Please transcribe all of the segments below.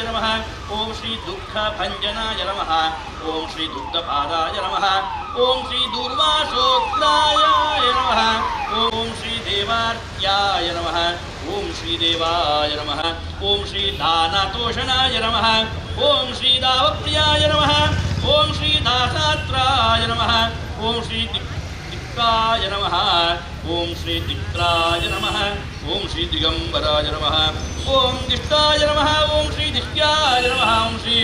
ನಮಃ ಓಂ ಶ್ರೀ ದುಃಖ ಭಂಜನಾಯ ನಮಃ ಓಂ ಶ್ರೀ ದುಗ್ಧಪಾದಾಯ ನಮಃ ಓಂ ಶ್ರೀ ದೂರ್ವಾಸೋಗ್ರಾಯ ನಮಃ ಓಂ ಶ್ರೀ ದೇವಾರ್ತ್ಯಾಯ ನಮಃ ಓಂ ಶ್ರೀ ದೇವಾಯ ನಮಃ ಓಂ ಶ್ರೀ ದಾನತೋಷಣಾಯ ನಮಃ ಓಂ ಶ್ರೀ ದಾವಪ್ರಿಯಾಯ ನಮಃ ಓಂ ಶ್ರೀ ದಾಸಾತ್ರಾಯ ನಮಃ ಓಂ ಶ್ರೀ ದಿಕ್ಕಾಯ ನಮಃ ಓಂ ಶ್ರೀ ದಿಕ್ರಾಯ ನಮಃ ಓಂ ಶ್ರೀ ದಿಗಂಬರಾಯ ನಮಃ ಓಂ ದಿಷ್ಟಾಯ ನಮಃ ಓಂ ಶ್ರೀ ದಿಷ್ಟ್ಯಾಯ ನಮಃ ಓಂ ಶ್ರೀ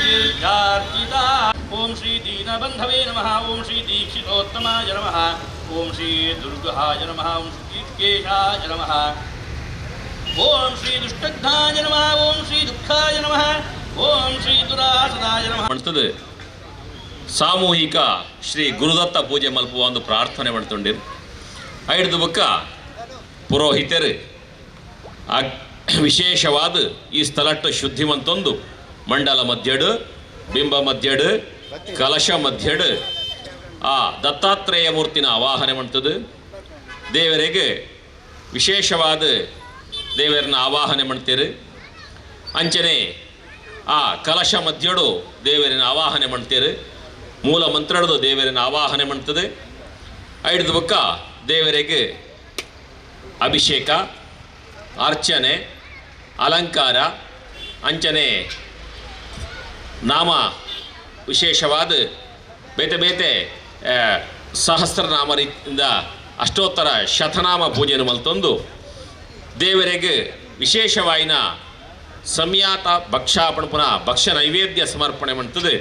ದಿರ್ಘಾರ್ಚಿತಾ ಓಂ ಶ್ರೀ ದೀನಬಂಧವೇ ನಮಃ ಓಂ ಶ್ರೀ ದೀಕ್ಷಿತೋತ್ತಮಾಯ ನಮಃ ಓಂ ಶ್ರೀ ದುರ್ಗಹಾಯ ನಮಃ ಓಂ ಶ್ರೀ ಕೇಶಾಯ ನಮಃ ಓಂ ಶ್ರೀ ದುಷ್ಟಘ್ನಾಯ ನಮಃ ಓಂ ಶ್ರೀ ದುಃಖಾಯ ನಮಃ ಓಂ ಶ್ರೀ ದುರಾಸದಾಯ ನಮಃ ಮಾಡ್ತದೆ. ಸಾಮೂಹಿಕ ಶ್ರೀ ಗುರುದತ್ತ ಪೂಜೆ ಮಲ್ಪುವ ಒಂದು ಪ್ರಾರ್ಥನೆ ಮಾಡ್ತೊಂಡಿರು. ಐಡ್ದು ಬೊಕ್ಕ ಪುರೋಹಿತರು ಆ ವಿಶೇಷವಾದ ಈ ಸ್ಥಳಟ್ಟು ಶುದ್ಧಿ ಮಂತೊಂದು ಮಂಡಲ ಮಧ್ಯಡು, ಬಿಂಬ ಮಧ್ಯಡು, ಕಲಶ ಮಧ್ಯಡು ಆ ದತ್ತಾತ್ರೇಯ ಮೂರ್ತಿನ ಆವಾಹನೆ ಮಾಡ್ತದೆ. ದೇವರಿಗೆ ವಿಶೇಷವಾದ ದೇವರನ್ನ ಆವಾಹನೆ ಮಾಡ್ತೀರಿ. ಅಂಚನೆ ಆ ಕಲಶ ಮಧ್ಯಡು ದೇವರಿನ ಆವಾಹನೆ ಮಾಡ್ತೀರಿ. ಮೂಲ ಮಂತ್ರದ ದೇವರಿನ ಆವಾಹನೆ ಮಾಡ್ತದೆ. ಐದು ಬೊಕ್ಕ ದೇವರಿಗೆ ಅಭಿಷೇಕ, ಅರ್ಚನೆ, ಅಲಂಕಾರ, ಅಂಚನೆ ನಾಮ ವಿಶೇಷವಾದ ಬೇತೆ ಬೇತೆ ಸಹಸ್ರನಾಮ ರೀತಿಯಿಂದ ಅಷ್ಟೋತ್ತರ ಶತನಾಮ ಪೂಜೆಯನ್ನು ಮಲ್ತೊಂದು ದೇವರಿಗೆ ವಿಶೇಷವಾಯಿನ ಸಂಯಾತ ಭಕ್ಷಾಪಣಪುನ ಭಕ್ಷ್ಯ ನೈವೇದ್ಯ ಸಮರ್ಪಣೆ ಮಾಡ್ತದೆ.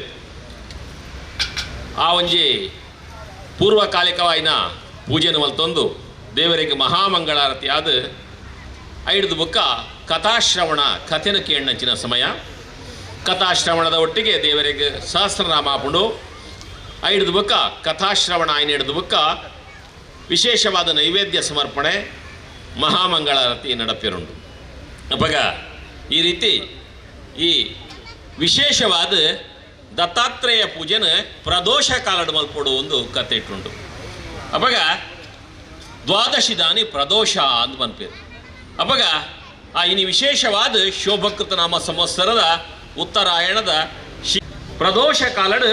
ಆ ಒಂಜಿ ಪೂರ್ವಕಾಲಿಕವಾಯಿನ ಪೂಜೆಯನ್ನು ಮಲ್ತೊಂದು ದೇವರಿಗೆ ಮಹಾಮಂಗಳಾರತಿ ಆದ ಐಡ್ದು ಬೊಕ್ಕ ಕಥಾಶ್ರವಣ, ಕಥೆನ ಕೇಣ್ಣಂಚಿನ ಸಮಯ. ಕಥಾಶ್ರವಣದ ಒಟ್ಟಿಗೆ ದೇವರಿಗೆ ಸಹಸ್ರನಾಮ ಪುಂಡು. ಐಡ್ದು ಬೊಕ್ಕ ಕಥಾಶ್ರವಣ ಆಯ್ನ ಹಿಡಿದು ಬೊಕ್ಕ ವಿಶೇಷವಾದ ನೈವೇದ್ಯ ಸಮರ್ಪಣೆ, ಮಹಾಮಂಗಳಾರತಿ ನಡಪಿರುಂಡು. ಅಪಗ ಈ ರೀತಿ ಈ ವಿಶೇಷವಾದ ದತ್ತಾತ್ರೇಯ ಪೂಜೆನ ಪ್ರದೋಷ ಕಾಲಡ್ ಮಲ್ಪೊಡು ಒಂದು ಕತೆ ಇಟ್ಟುಂಡು. ಅಪಗ ದ್ವಾದಶಿ ದಾನಿ ಪ್ರದೋಷ ಅಂತ ಮನ್ಪೇರು. ಅಪಗ ಆ ಇನಿ ವಿಶೇಷವಾದ ಶೋಭಕೃತ ನಾಮ ಸಂವತ್ಸರದ ಉತ್ತರಾಯಣದ ಪ್ರದೋಷ ಕಾಲಡ್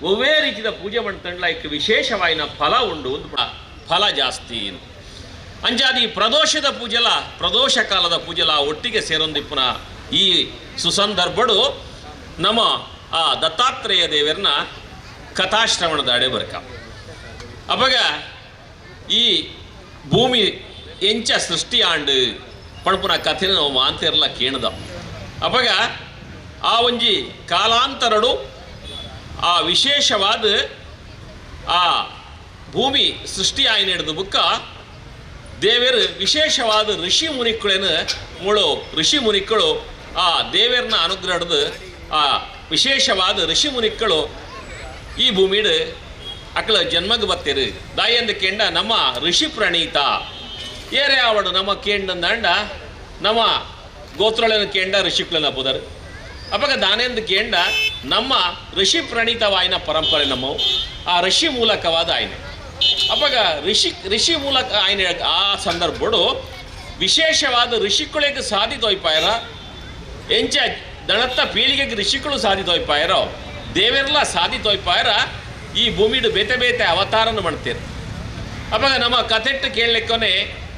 ಒವ್ವೇ ರೀತಿಯ ಪೂಜೆ ಮಾಡ್ತಂಡ್ಲ ಇಕ್ ವಿಶೇಷವಾಯಿನ ಫಲ ಉಂಡು, ಒಂದು ಫಲ ಜಾಸ್ತಿ. ಅಂಜಾದಿ ಪ್ರದೋಷದ ಪೂಜೆಲ, ಪ್ರದೋಷ ಕಾಲದ ಪೂಜೆಲ ಒಟ್ಟಿಗೆ ಸೇರೊಂದಿಪ್ಪುನ ಈ ಸುಸಂದರ್ಭಡು ನಮ್ಮ ಆ ದತ್ತಾತ್ರೇಯ ದೇವರನ್ನ ಕಥಾಶ್ರವಣದ ಅಡೆ ಬರ್ಕ. ಅಪಗ ಈ ಭೂಮಿ ಎಂಚ ಸೃಷ್ಟಿ ಆಂಡು ಪಣಪುನ ಕಥೆನ ನಾವು ಮಾಂತಿರಲ ಕೇಣದ. ಅಪಗ ಆ ಒಂಜಿ ಕಾಲಾಂತರಡು ಆ ವಿಶೇಷವಾದ ಆ ಭೂಮಿ ಸೃಷ್ಟಿ ಆಯ್ನ ಹಿಡಿದು ಬುಕ್ಕ ದೇವರು ವಿಶೇಷವಾದ ಋಷಿ ಮುನಿಕ್ಕಳೇನು ಮುಳು ಋಷಿ ಮುನಿಕ್ಕಳು ಆ ದೇವರನ್ನ ಅನುಗ್ರಹದ ಆ ವಿಶೇಷವಾದ ಋಷಿ ಮುನಿಕ್ಕಳು ಈ ಭೂಮಿಡು ಅಕ್ಕಳ ಜನ್ಮಗ್ ಬತ್ತೀರು. ದಾಯಂದ ಕೆಂಡ ನಮ್ಮ ಋಷಿ ಪ್ರಣೀತ ಏರೇ ಆವಡು ನಮ್ಮ ಕೇಂಡಂದಾಂಡ ನಮ್ಮ ಗೋತ್ರಳನ ಕೇಂಡ ಋಷಿಕುಲನ ಪುದರು. ಅಪಗ ದಾನೆಂದು ಕೇಂಡ ನಮ್ಮ ಋಷಿ ಪ್ರಣೀತವಾಯಿನ ಪರಂಪರೆ ನಮ್ಮವು ಆ ಋಷಿ ಮೂಲಕವಾದ ಆಯ್ನೆ. ಅಪಗ ಋಷಿ ಋಷಿ ಮೂಲಕ ಆಯ್ನೆ ಆ ಸಂದರ್ಭಡು ವಿಶೇಷವಾದ ಋಷಿಕುಳಿಗೆ ಸಾಧಿತೋಯ್ಪಾಯರ ಎಂಚ ದಣತ್ತ ಪೀಳಿಗೆಗೆ ಋಷಿಗಳು ಸಾಧಿತೋಯ್ಪಾಯರೋ ದೇವರೆಲ್ಲ ಸಾಧಿತೋಯ್ಪಾಯರ ಈ ಭೂಮಿಡು ಬೇತೆ ಬೇತೆ ಅವತಾರನ ಮಾಡ್ತೀರಿ. ಅವಾಗ ನಮ್ಮ ಕಥೆಟ್ಟು ಕೇಳಲಿಕ್ಕೊನೆ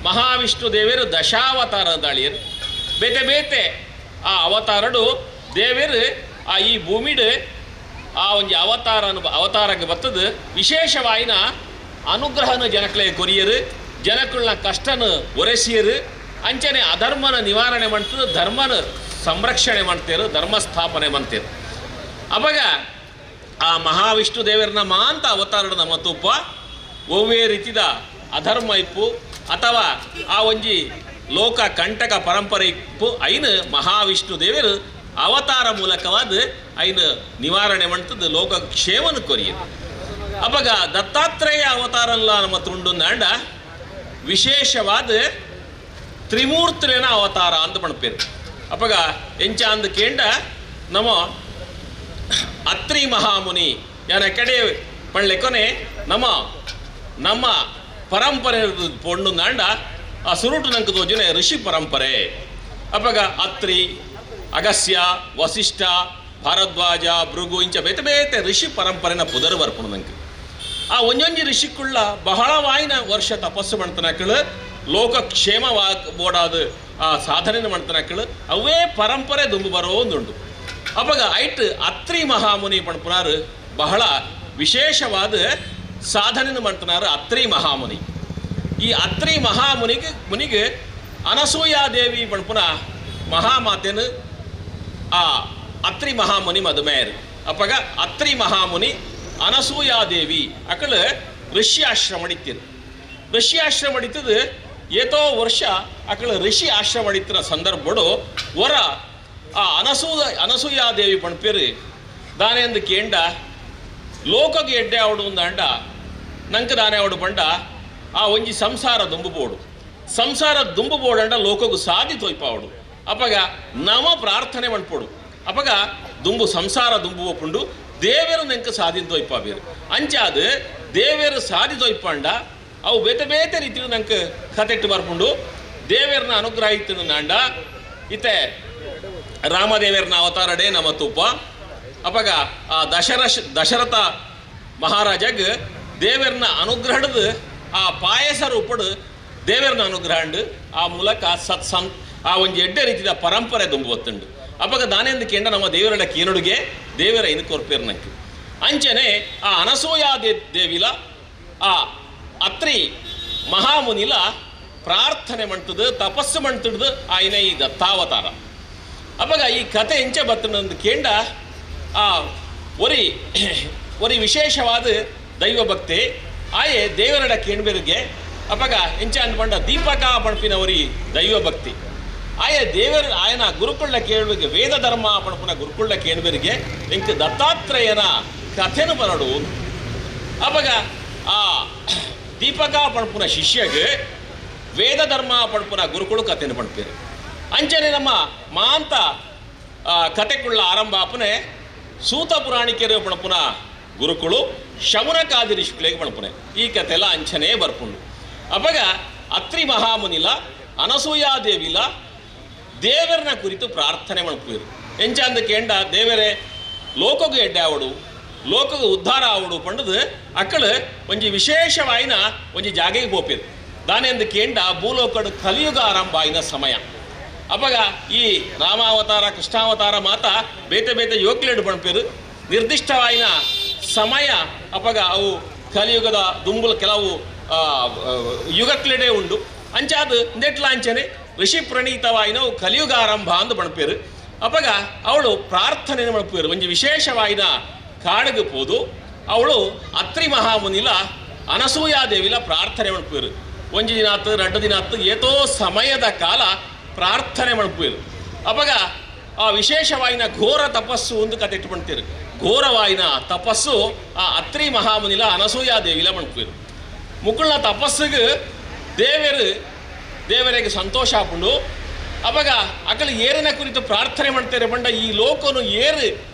ಮಹಾವಿಷ್ಣು ದೇವರು ದಶಾವತಾರ ದಾಳಿಯರು ಬೇತೆ ಬೇತೆ ಆ ಅವತಾರಡು ದೇವರು ಆ ಈ ಭೂಮಿಡು ಆ ಒಂಜಿ ಅವತಾರನು ಅವತಾರಕ್ಕೆ ಬರ್ತದ ವಿಶೇಷವಾಯಿನ ಅನುಗ್ರಹನ ಜನಕ್ಲೆ ಕೊರಿಯರು, ಜನಕುಳ್ನ ಕಷ್ಟನ ಒರೆಸಿಯರು, ಅಂಚನೆ ಅಧರ್ಮನ ನಿವಾರಣೆ ಮಾಡ್ತದೆ, ಧರ್ಮನ ಸಂರಕ್ಷಣೆ ಮಾಡ್ತೀರು, ಧರ್ಮ ಸ್ಥಾಪನೆ ಮಾಡ್ತೀರು. ಅವಾಗ ಆ ಮಹಾವಿಷ್ಣು ದೇವರನ್ನ ಮಾಂತ ಅವತಾರಡು ನಮ್ಮ ತುಪ್ಪ ಒವ್ವೇ ರೀತಿದ ಅಧರ್ಮ ಇಪ್ಪು ಅಥವಾ ಆ ಒಂಜಿ ಲೋಕ ಕಂಟಕ ಪರಂಪರೆ ಇಪ್ಪು ಐನು ಮಹಾವಿಷ್ಣು ದೇವರು ಅವತಾರ ಮೂಲಕವಾದ ಐನು ನಿವಾರಣೆ ಮಾಡ್ತದ್ದು, ಲೋಕ ಕ್ಷೇಮನ ಕೊರಿಯದು. ಅವಾಗ ದತ್ತಾತ್ರೇಯ ಅವತಾರಲ್ಲ ನಮ್ಮ ತುಂಡುಂದಾಂಡ ವಿಶೇಷವಾದ ತ್ರಿಮೂರ್ತಿನ ಅವತಾರ ಅಂತ ಪಣಪೇರು. ಅಪಗ ಎಂಚ ಅಂದ ಕೇಂಡ ನಮ್ಮ ಅತ್ರಿ ಮಹಾಮುನಿ ಯಾನ ಕಡೆ ಪಳ್ಳೆಕೊನೆ ನಮ್ಮ ನಮ್ಮ ಪರಂಪರೆ ಪೊಣ್ಣು ನಾಂಡ ಆ ಸುರುಟು ನಂಕ ತೋಜುನೆ ಋಷಿ ಪರಂಪರೆ. ಅಪಗ ಅತ್ರಿ ಅಗಸ್ಯ ವಸಿಷ್ಠ ಭಾರದ್ವಾಜ ಭೃಗು ಇಂಚ ಬೇತೆ ಬೇತೆ ಋಷಿ ಪರಂಪರೆನ ಪುದರ್ ಬರ್ಪುಣು ನಂಗೆ ಆ ಒಂಜೊಂಜಿ ಋಷಿಕುಳ್ಳ ಬಹಳ ವಾಯಿನ ವರ್ಷ ತಪಸ್ಸು ಮಾಡ್ತಾನಕ್ಕಳು ಲೋಕಕ್ಷೇಮವಾಗ ಬೋಡಾದ ಆ ಸಾಧನೆ ಮಾಡ್ತಾನಕ್ಕಳು ಅವೇ ಪರಂಪರೆ ದುಂಬು ಬರೋ ಒಂದುಂಡು. ಅವಾಗ ಐಟ್ ಅತ್ರಿ ಮಹಾಮುನಿ ಪಣಪುನಾರು ಬಹಳ ವಿಶೇಷವಾದ ಸಾಧನೆ ಮಾಡ್ತಾನಾರು ಅತ್ರಿ ಮಹಾಮುನಿ. ಈ ಅತ್ರಿ ಮಹಾಮುನಿಗೆ ಮುನಿಗೆ ಅನಸೂಯಾದೇವಿ ಪಣಪುನ ಮಹಾಮಾತೆನು ಆ ಅತ್ರಿ ಮಹಾಮುನಿ ಮದುಮೇರು. ಅಪ್ಪಗ ಅತ್ರಿ ಮಹಾಮುನಿ ಅನಸೂಯಾದೇವಿ ಅಕಳು ಋಷಿ ಆಶ್ರಮ ಅಡಿತಿರು. ಋಷಿ ಆಶ್ರಮ ಅಡಿತದು ಏತೋ ವರ್ಷ ಅಕಳು ಋಷಿ ಆಶ್ರಮ ಅಡಿತಿರ ಸಂದರ್ಭಡು ವರ ಆ ಅನಸೂಯಾದೇವಿ ಪಣಪೇರು ದಾನೆಂದು ಕೇಂಡ ಲೋಕಗೆ ಎಡ್ಡೆ ಅವಡು ಅಂಡ ನಂಗೆ ದಾನೆ ಅವಡು ಪಂಡ ಆ ಒಂಜಿ ಸಂಸಾರ ದುಂಬು ಸಂಸಾರ ದುಂಬು ಬೋಡಂಡ ಲೋಕಗೂ ಸಾದಿ ತೋಯ್ಪಾವಡು. ಅಪ್ಪಗ ನಮ ಪ್ರಾರ್ಥನೆ ಮಣ್ಪೋಡು ಅಪ್ಪಗ ದುಂಬು ಸಂಸಾರ ದುಂಬು ಒಪ್ಪುಂಡು ದೇವರು ನೆಂಕ ಸಾಧಿ ತೋಯ್ಪಾಬೇರು. ಅಂಚಾದ ದೇವರು ಸಾಧಿ ತೋಯ್ಪಂಡ ಅವು ಬೇತೆ ಬೇತೆ ರೀತಿಯು ನಂಗೆ ಕತೆಟ್ಟು ಬರ್ಪುಂಡು ದೇವರನ್ನ ಅನುಗ್ರಹ ಇತ್ತು ನಾಂಡ ಇತ್ತೆ ರಾಮದೇವರನ್ನ ಅವತಾರಡೇ ನಮ್ಮ ತುಪ್ಪ. ಅಪ್ಪಗ ಆ ದಶರಥ ಮಹಾರಾಜಗ್ ದೇವರನ್ನ ಅನುಗ್ರಹದ ಆ ಪಾಯಸ ರೂಪಡು ದೇವರನ್ನ ಅನುಗ್ರಹಂಡು ಆ ಮೂಲಕ ಸತ್ಸಂಗ್ ಆ ಒಂದು ಎಡ್ಡೆ ರೀತಿಯ ಪರಂಪರೆ ದುಂಬು ಒತ್ತುಂಡು. ಅಪ್ಪಗ ದಾನೆಂದು ಕೇಂಡ ನಮ್ಮ ದೇವರಡ ಕೇನುಡುಗೆ ದೇವರ ಇನ್ನು ಕೊರ್ಪೇರು ನಂಗೆ. ಅಂಚನೆ ಆ ಅನಸೂಯಾ ದೇವಿಲ ಆ ಅತ್ರಿ ಮಹಾಮುನಿಲ ಪ್ರಾರ್ಥನೆ ಮಂಟದು ತಪಸ್ಸು ಮಂಟದು ಆಯ್ನ ಈ ದತ್ತಾವತಾರ. ಅಪ್ಪಗ ಈ ಕತೆ ಎಂಚೆ ಬತ್ತಂದು ಕೇಂಡ ಆ ಒರಿ ಒರಿ ವಿಶೇಷವಾದ ದೈವಭಕ್ತಿ ಆಯೆ ದೇವರಡ ಕೇಣ್ಬೇರಿಗೆ. ಅಪ್ಪಗ ಎಂಚ ಅಂದ್ಕೊಂಡ ದೀಪಕ ಪಣಪಿನ ಒರಿ ದೈವಭಕ್ತಿ ಆಯೆ ದೇವರ ಆಯನ ಗುರುಕುಳ್ಳ ಕೇಳುವಿಗೆ ವೇದ ಧರ್ಮ ಪಣಪುನ ಗುರುಕುಳ್ಳ ಕೇಣ್ಬೇರಿಗೆ ಎಂಕ್ ದತ್ತಾತ್ರೇಯನ ಕಥೆನು ಬರಡು. ಅಪ್ಪಗ ಆ ದೀಪಕ ಪಣಪುನ ಶಿಷ್ಯಗೆ ವೇದ ಧರ್ಮ ಪಣಪುನ ಗುರುಕುಳು ಕಥೆನು ಪಣಪೇರು. ಅಂಚನೆ ನಮ್ಮ ಮಾಂತ ಕತೆಕುಳ್ಳ ಆರಂಭ ಅಪ್ಪನೆ ಸೂತ ಪುರಾಣಿಕೆರು ಪಣಪುನ ಗುರುಕುಳು ಶಮುನಕಾದಿ ಋಷಿಗಳಿಗೆ ಪಣಪುನೆ ಈ ಕಥೆಲ್ಲ ಅಂಚನೆ ಬರ್ಪುಂಡು. ಅಪ್ಪಗ ಅತ್ರಿ ಮಹಾಮುನಿಲ ಅನಸೂಯಾದೇವಿಲ ದೇವರನ್ನ ಕುರಿತು ಪ್ರಾರ್ಥನೆ ಮಣ್ಪುರು. ಎಂಚ ಅಂದ ಕೇಂಡ ದೇವರೇ ಲೋಕಗೂ ಎಡ್ಡೆ ಆವಡು ಲೋಕಗೂ ಉದ್ಧಾರ ಆವಡು ಪಂಡದು ಅಕ್ಕಳು ಒಂಜಿ ವಿಶೇಷವಾಯಿನ ಒಂಜಿ ಜಾಗೆಗೆ ಪೋಪಿರು. ದಾನೆಂದು ಕೇಂಡ ಭೂಲೋಕಡು ಕಲಿಯುಗ ಆರಂಭ ಆಯಿನ ಸಮಯ. ಅಪ್ಪಗ ಈ ರಾಮಾವತಾರ ಕೃಷ್ಣಾವತಾರ ಮಾತ ಬೇತೆ ಬೇತೆ ಯೋಕ್ಲೇಡು ಪಣಪೇರು ನಿರ್ದಿಷ್ಟವಾಯಿನ ಸಮಯ. ಅಪ್ಪಗ ಅವು ಕಲಿಯುಗದ ದುಂಬುಲ ಕೆಲವು ಯುಗಕ್ಲೆಡೆ ಉಂಡು. ಅಂಚಾದ ನೆಟ್ಲ ಅಂಚನೆ ಋಷಿ ಪ್ರಣೀತವಾಯಿನವು ಕಲಿಯುಗ ಆರಂಭ ಅಂದು ಪಣಪೇರು. ಅಪ್ಪಗ ಅವಳು ಪ್ರಾರ್ಥನೆ ಮಣಪೇರು ಒಂಜಿ ವಿಶೇಷವಾಯಿನ ಕಾಡಿಗೆ ಪೋದು ಅವಳು ಅತ್ರಿ ಮಹಾಮುನಿಲ ಅನಸೂಯಾದೇವಿಲ ಪ್ರಾರ್ಥನೆ ಮಣಪೇರು. ಒಂಜಿ ದಿನ ಆತು ಎರಡು ದಿನ ಆತು ಏತೋ ಸಮಯದ ಕಾಲ ಪ್ರಾರ್ಥನೆ ಮಣಪೇರು. ಅಪ್ಪಗ ಆ ವಿಶೇಷವಾಯಿನ ಘೋರ ತಪಸ್ಸು ಒಂದು ಕತೆ ಇಟ್ಟುಕೊಂತೀರು. ಘೋರವಾಯಿನ ತಪಸ್ಸು ಆ ಅತ್ರಿ ಮಹಾಮುನಿಲ ಅನಸೂಯಾದೇವಿಲ ಮಣಪೇರು. ಮುಕುಳ್ನ ತಪಸ್ಸಿಗೆ ದೇವರು ದೇವರಿಗೆ ಸಂತೋಷ ಆಪುಂಡು. ಅವಾಗ ಅಕಲು ಏರಿನ ಕುರಿತು ಪ್ರಾರ್ಥನೆ ಮಾಡ್ತಾರೆ ಪಂಡ ಈ ಲೋಕನು ಏರು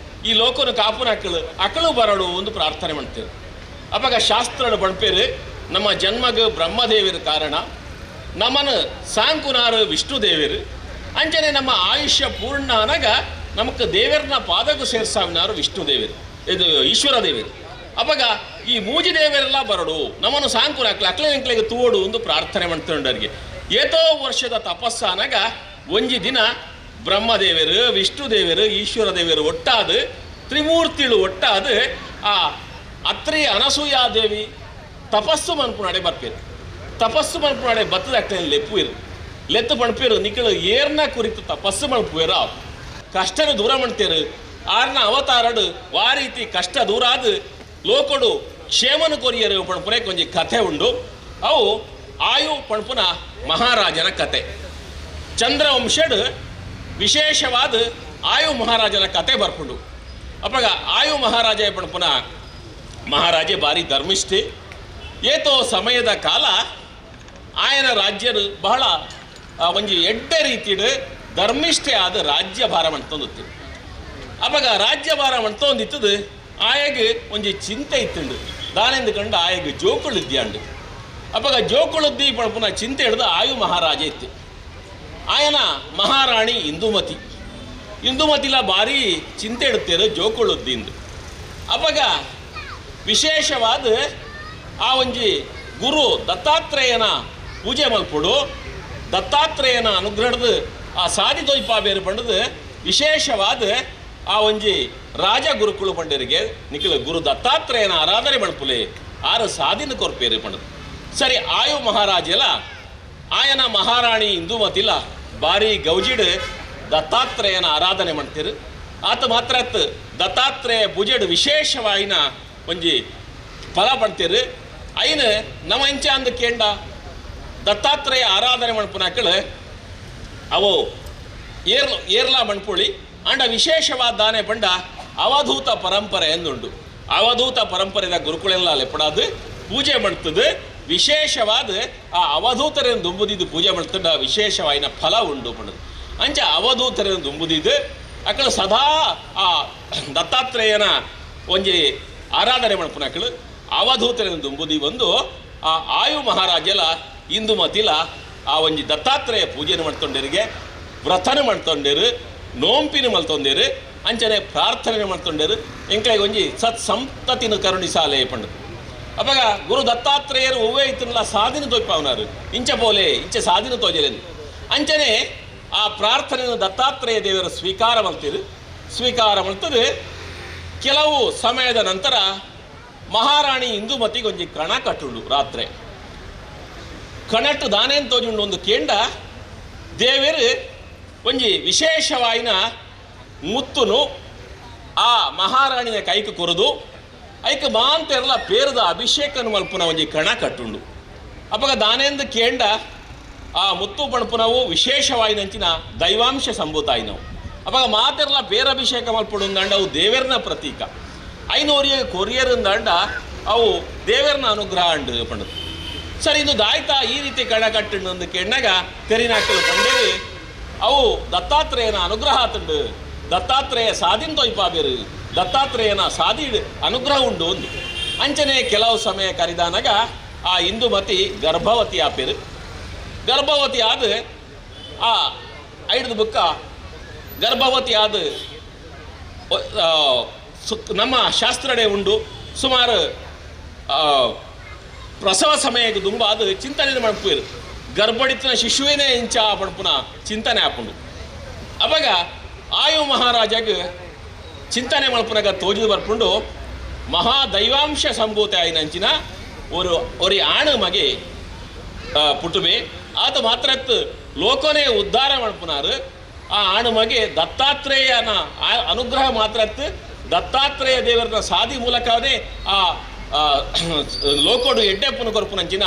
ಈ ಲೋಕನು ಕಾಪುನ ಅಕ್ಕಳು ಅಕಳು ಬರಡು ಒಂದು ಪ್ರಾರ್ಥನೆ ಮಾಡ್ತೇವೆ. ಅವಾಗ ಶಾಸ್ತ್ರಡು ಬಣ್ಪೇರು ನಮ್ಮ ಜನ್ಮಗ ಬ್ರಹ್ಮದೇವರು ಕಾರಣ, ನಮ್ಮನ್ನು ಸಾಂಕುನಾರು ವಿಷ್ಣು ದೇವರು, ಅಂಚನೆ ನಮ್ಮ ಆಯುಷ್ಯ ಪೂರ್ಣ ಅನಗ ನಮಕ್ ದೇವರನ್ನ ಪಾದಕ್ಕೂ ಸೇರ್ಸಾವಿನಾರು ವಿಷ್ಣು ದೇವರು ಇದು ಈಶ್ವರ ದೇವರು. ಅವಾಗ ಈ ಮೂಜಿ ದೇವರೆಲ್ಲ ಬರಡು ನಮ್ಮನ್ನು ಸಾಂಕುನ ಅಕ್ಲ ಅಕ್ಲೆ ಅಂಕ್ಲೆಗೆ ತೋಡು ಒಂದು ಪ್ರಾರ್ಥನೆ ಮಾಡ್ತೊಂಡರಿಗೆ. ಏತೋ ವರ್ಷದ ತಪಸ್ಸಾನಾಗ ಒಂಜಿ ದಿನ ಬ್ರಹ್ಮದೇವರು ವಿಷ್ಣು ದೇವರು ಈಶ್ವರ ದೇವರು ಒಟ್ಟಾದ ತ್ರಿಮೂರ್ತಿಳು ಒಟ್ಟಾದ ಆ ಅತ್ರಿ ಅನಸೂಯಾದೇವಿ ತಪಸ್ಸು ಮನ್ಪುನಾಡೆ ಬರ್ಪೇರು. ತಪಸ್ಸು ಮನ್ಪುನಾಡೆ ಬತ್ತದ ಅಕ್ಲೆ ಲೆಪ್ಪುಯಿರು ಲೆತ್ತು ಪಣಪೇರು ನಿಕ್ಕಳು ಏರ್ನ ಕುರಿತು ತಪಸ್ಸು ಮನ್ಪುವೇರ ಕಷ್ಟನ ದೂರ ಮಾಡ್ತೇರು ಆರ್ನ ಅವತಾರಡು ವಾರೀತಿ ಕಷ್ಟ ದೂರಾದ ಲೋಕಡು ಕ್ಷೇಮನು ಕೊರಿಯರು ಪಣಪುನೆ ಕೊಂಜಿ ಕಥೆ ಉಂಡು. ಅವು ಆಯು ಪಣಪುನ ಮಹಾರಾಜನ ಕತೆ. ಚಂದ್ರವಂಶಡ್ ವಿಶೇಷವಾದ ಆಯು ಮಹಾರಾಜನ ಕತೆ ಬರ್ಪುಂಡು. ಅಪ್ಪಗ ಆಯು ಮಹಾರಾಜ ಪಣಪುನ ಮಹಾರಾಜೆ ಭಾರಿ ಧರ್ಮಿಷ್ಠಿ. ಏತೋ ಸಮಯದ ಕಾಲ ಆಯನ ರಾಜ್ಯರು ಬಹಳ ಒಂಜಿ ಎಡ್ಡೆ ರೀತಿಡು ಧರ್ಮಿಷ್ಠೆ ಆದ ರಾಜ್ಯಭಾರ ಮಾಡ್ತೊಂದಿತ್ತು. ಅವಾಗ ರಾಜ್ಯಭಾರ ಮಾಡ್ತೊಂದಿತ್ತದು ಆಯಗೆ ಒಂಜಿ ಚಿಂತೆ ಇತ್ತುಂಡು. ದಾನೆಂದು ಕಂಡು ಆಯಗೆ ಜೋಕುಳಿದ್ಯಾಂಡು. ಅವಾಗ ಜೋಕುಳುದ್ದಿ ಪಣಪುನ ಚಿಂತೆ ಹಿಡಿದು ಆಯು ಮಹಾರಾಜ ಇತ್ತು. ಆಯನ ಮಹಾರಾಣಿ ಇಂದುಮತಿ. ಇಂದುಮತಿಲ ಭಾರಿ ಚಿಂತೆ ಇಡುತ್ತೇರು ಜೋಕುಳುದ್ದಿಂದು. ಅವಾಗ ವಿಶೇಷವಾದ ಆ ಒಂಜಿ ಗುರು ದತ್ತಾತ್ರೇಯನ ಪೂಜೆ ಮಲ್ಪುಡು, ದತ್ತಾತ್ರೇಯನ ಅನುಗ್ರಹದ ಆ ಸಾದಿ ದೊಯ್ಪ ಬೇರು ಪಂಡದು ವಿಶೇಷವಾದ ಆ ಒಂಜಿ ರಾಜ ಗುರುಕುಳು ಪಂಡರಿಗೆ ನಿಖಿಲ ಗುರು ದತ್ತಾತ್ರೇಯನ ಆರಾಧನೆ ಮಲ್ಪುಲೆ ಆರು ಸಾದಿನ ಕೊರ್ಪೇರು ಪಂಡದು. ಸರಿ, ಆಯು ಮಹಾರಾಜೆಲ್ಲ ಆಯನ ಮಹಾರಾಣಿ ಇಂದುಮತಿಲ ಭಾರಿ ಗೌಜಿಡು ದತ್ತಾತ್ರೇಯನ ಆರಾಧನೆ ಮಾಡ್ತೀರು. ಆತ ಮಾತ್ರ ದತ್ತಾತ್ರೇಯ ಪೂಜೆಡು ವಿಶೇಷವಾಯಿನ ಒಂಜಿ ಫಲ ಪಡ್ತೀರು. ಐನ ನಮ್ಮ ಇಂಚ ಅಂದ ಕೇಂಡ ದತ್ತಾತ್ರೇಯ ಆರಾಧನೆ ಮಣ್ಪುನಾಕಳು ಅವು ಏರ್ಲಾ ಮಣ್ಪುಳಿ ಅಂಡ ವಿಶೇಷವಾದ ದಾನೆ ಪಂಡ ಅವಧೂತ ಪರಂಪರೆ ಎಂದುಂಡು. ಅವಧೂತ ಪರಂಪರೆದ ಗುರುಕುಳೆಲ್ಲ ಲೆಪ್ಪಡಾದು ಪೂಜೆ ಮಾಡ್ತದೆ. ವಿಶೇಷವಾದ ಆ ಅವಧೂತರೆಂದು ದುಂಬುದಿದ್ದು ಪೂಜೆ ಮಾಡ್ತದ ವಿಶೇಷವಾಯಿನ ಫಲ ಉಂಡು ಪಂಡದು. ಅಂಚ ಅವಧೂತರೆಂದು ದುಂಬುದಿದ್ದು ಅಕಳು ಸದಾ ಆ ದತ್ತಾತ್ರೇಯನ ಒಂಜಿ ಆರಾಧನೆ ಮಣ್ಪುನಕಳು ಅವಧೂತರೆಂದು ದುಂಬುದಿ ಬಂದು ಆ ಆಯು ಮಹಾರಾಜೆಲ್ಲ ಇಂದುಮತಿಲ ಆ ಒಂಜಿ ದತ್ತಾತ್ರೇಯ ಪೂಜೆಯನ್ನು ಮಾಡ್ತೊಂಡರಿಗೆ, ವ್ರತನ ಮಾಡ್ತೊಂಡೇರು, ನೋಂಪಿನ ಮಲ್ತೊಂದೇರು, ಅಂಚನೆ ಪ್ರಾರ್ಥನೆ ಮಾಡ್ತೊಂಡೇರು. ಎಂಕಳಿಗೆ ಒಂಜಿ ಸತ್ ಸಂತತಿನ ಕರುಣಿಸಾಲೆ ಪಂಡದು. ಅವಾಗ ಗುರು ದತ್ತಾತ್ರೇಯರು ಒವ್ವೇ ಇತ್ತನಲ್ಲ ಸಾಧಿನ ತೋಯ್ಪಾವನಾರು ಇಂಚ ಪೋಲೆ ಇಂಚ ಸಾಧಿನ ತೋಜಲೇನು. ಅಂಚನೆ ಆ ಪ್ರಾರ್ಥನೆಯನ್ನು ದತ್ತಾತ್ರೇಯ ದೇವರ ಸ್ವೀಕಾರ ಮಾಡ್ತೀರು. ಸ್ವೀಕಾರ ಮಾಡ್ತದೆ. ಕೆಲವು ಸಮಯದ ನಂತರ ಮಹಾರಾಣಿ ಇಂದುಮತಿಗೆ ಒಂಜಿ ಕಣ ಕಟ್ಟುಂಡು. ರಾತ್ರಿ ಕಣಟ್ಟು ದಾನೇನು ತೋಜುಂಡು ಒಂದು ಕೇಂಡ ದೇವರು ಒಂಜಿ ವಿಶೇಷವಾಯಿನ ಮುತ್ತುನು ಆ ಮಹಾರಾಣಿನ ಕೈಗೆ ಕೊರದು ಐಕ ಮಾಂತೆರ್ಲ ಪೇರದ ಅಭಿಷೇಕನು ಮಲ್ಪುನ ಒಂಜಿ ಕಣ ಕಟ್ಟುಂಡು. ಅಪಗ ದಾನೇಂದು ಕೇಂಡ ಆ ಮುತ್ತು ಪಣಪುನವು ವಿಶೇಷವಾಯಿನಂಚಿನ ದೈವಾಂಶ ಸಂಭೂತಾಯಿನವು. ಅಪಗ ಮಾತೆರ್ಲ ಪೇರಭಿಷೇಕ ಮಲ್ಪುಡುಂದಂಡ ಅವು ದೇವರನ ಪ್ರತೀಕ. ಐನೋರಿಯ ಕೊರಿಯರಿಂದಂಡ ಅವು ದೇವರನ ಅನುಗ್ರಹ ಅಂಡು ಪಂಡದು. ಸರಿ, ಇದು ದಾಯ್ತಾ ಈ ರೀತಿ ಕಣ ಕಟ್ಟುಂಡು ಅಂದು ಕೇಂಡಾಗ ತೆರಿನಾಕಲು ಪಂಡೇರಿ ಅವು ದತ್ತಾತ್ರೇಯನ ಅನುಗ್ರಹ ಆತುಂಡು, ದತ್ತಾತ್ರೇಯ ಸಾಧಿನ ತೊಯ್ಪಾಬೇರು, ದತ್ತಾತ್ರೇಯನ ಸಾಧಿ ಅನುಗ್ರಹ ಉಂಡು ಒಂದು. ಅಂಚನೆ ಕೆಲವು ಸಮಯ ಕರಿದಾನಾಗ ಆ ಇಂದುಮತಿ ಗರ್ಭವತಿ ಆಪೇರು. ಗರ್ಭವತಿ ಆದ ಆ ಐಡ್ದು ಬುಕ್ಕ ಗರ್ಭವತಿ ಆದ ನಮ್ಮ ಶಾಸ್ತ್ರಡೆ ಉಂಡು. ಸುಮಾರು ಪ್ರಸವ ಸಮಯಕ್ಕೆ ದುಂಬ ಅದು ಚಿಂತನೆ ಮಡ್ಪುರು ಗರ್ಭಡಿತನ ಶಿಶುವೇನೇ ಇಂಚ ಪಡ್ಪುನ ಚಿಂತನೆ ಆಪುಂಡು. ಅವಾಗ ಆಯು ಮಹಾರಾಜಗೆ ಚಿಂತನೆ ಮಲ್ಪುನಗ ತೋಜಿದು ಬರ್ಪುಂಡು ಮಹಾ ದೈವಾಂಶ ಸಂಭೂತ ಆಯಿನಂಚಿನ ಒರಿ ಆಣು ಮಗೆ ಪುಟ್ಟುವೆ. ಆತ ಮಾತ್ರ ಲೋಕನೇ ಉದ್ಧಾರ ಮಲ್ಪುನಾರು. ಆ ಆಣು ಮಗೆ ದತ್ತಾತ್ರೇಯನ ಅನುಗ್ರಹ ಮಾತ್ರ ದತ್ತಾತ್ರೇಯ ದೇವರನ ಸಾದಿ ಮೂಲಕವೇ ಆ ಲೋಕೋಡು ಎಡ್ಡೆಪ್ಪನ ಕೊರಪುನಂಚಿನ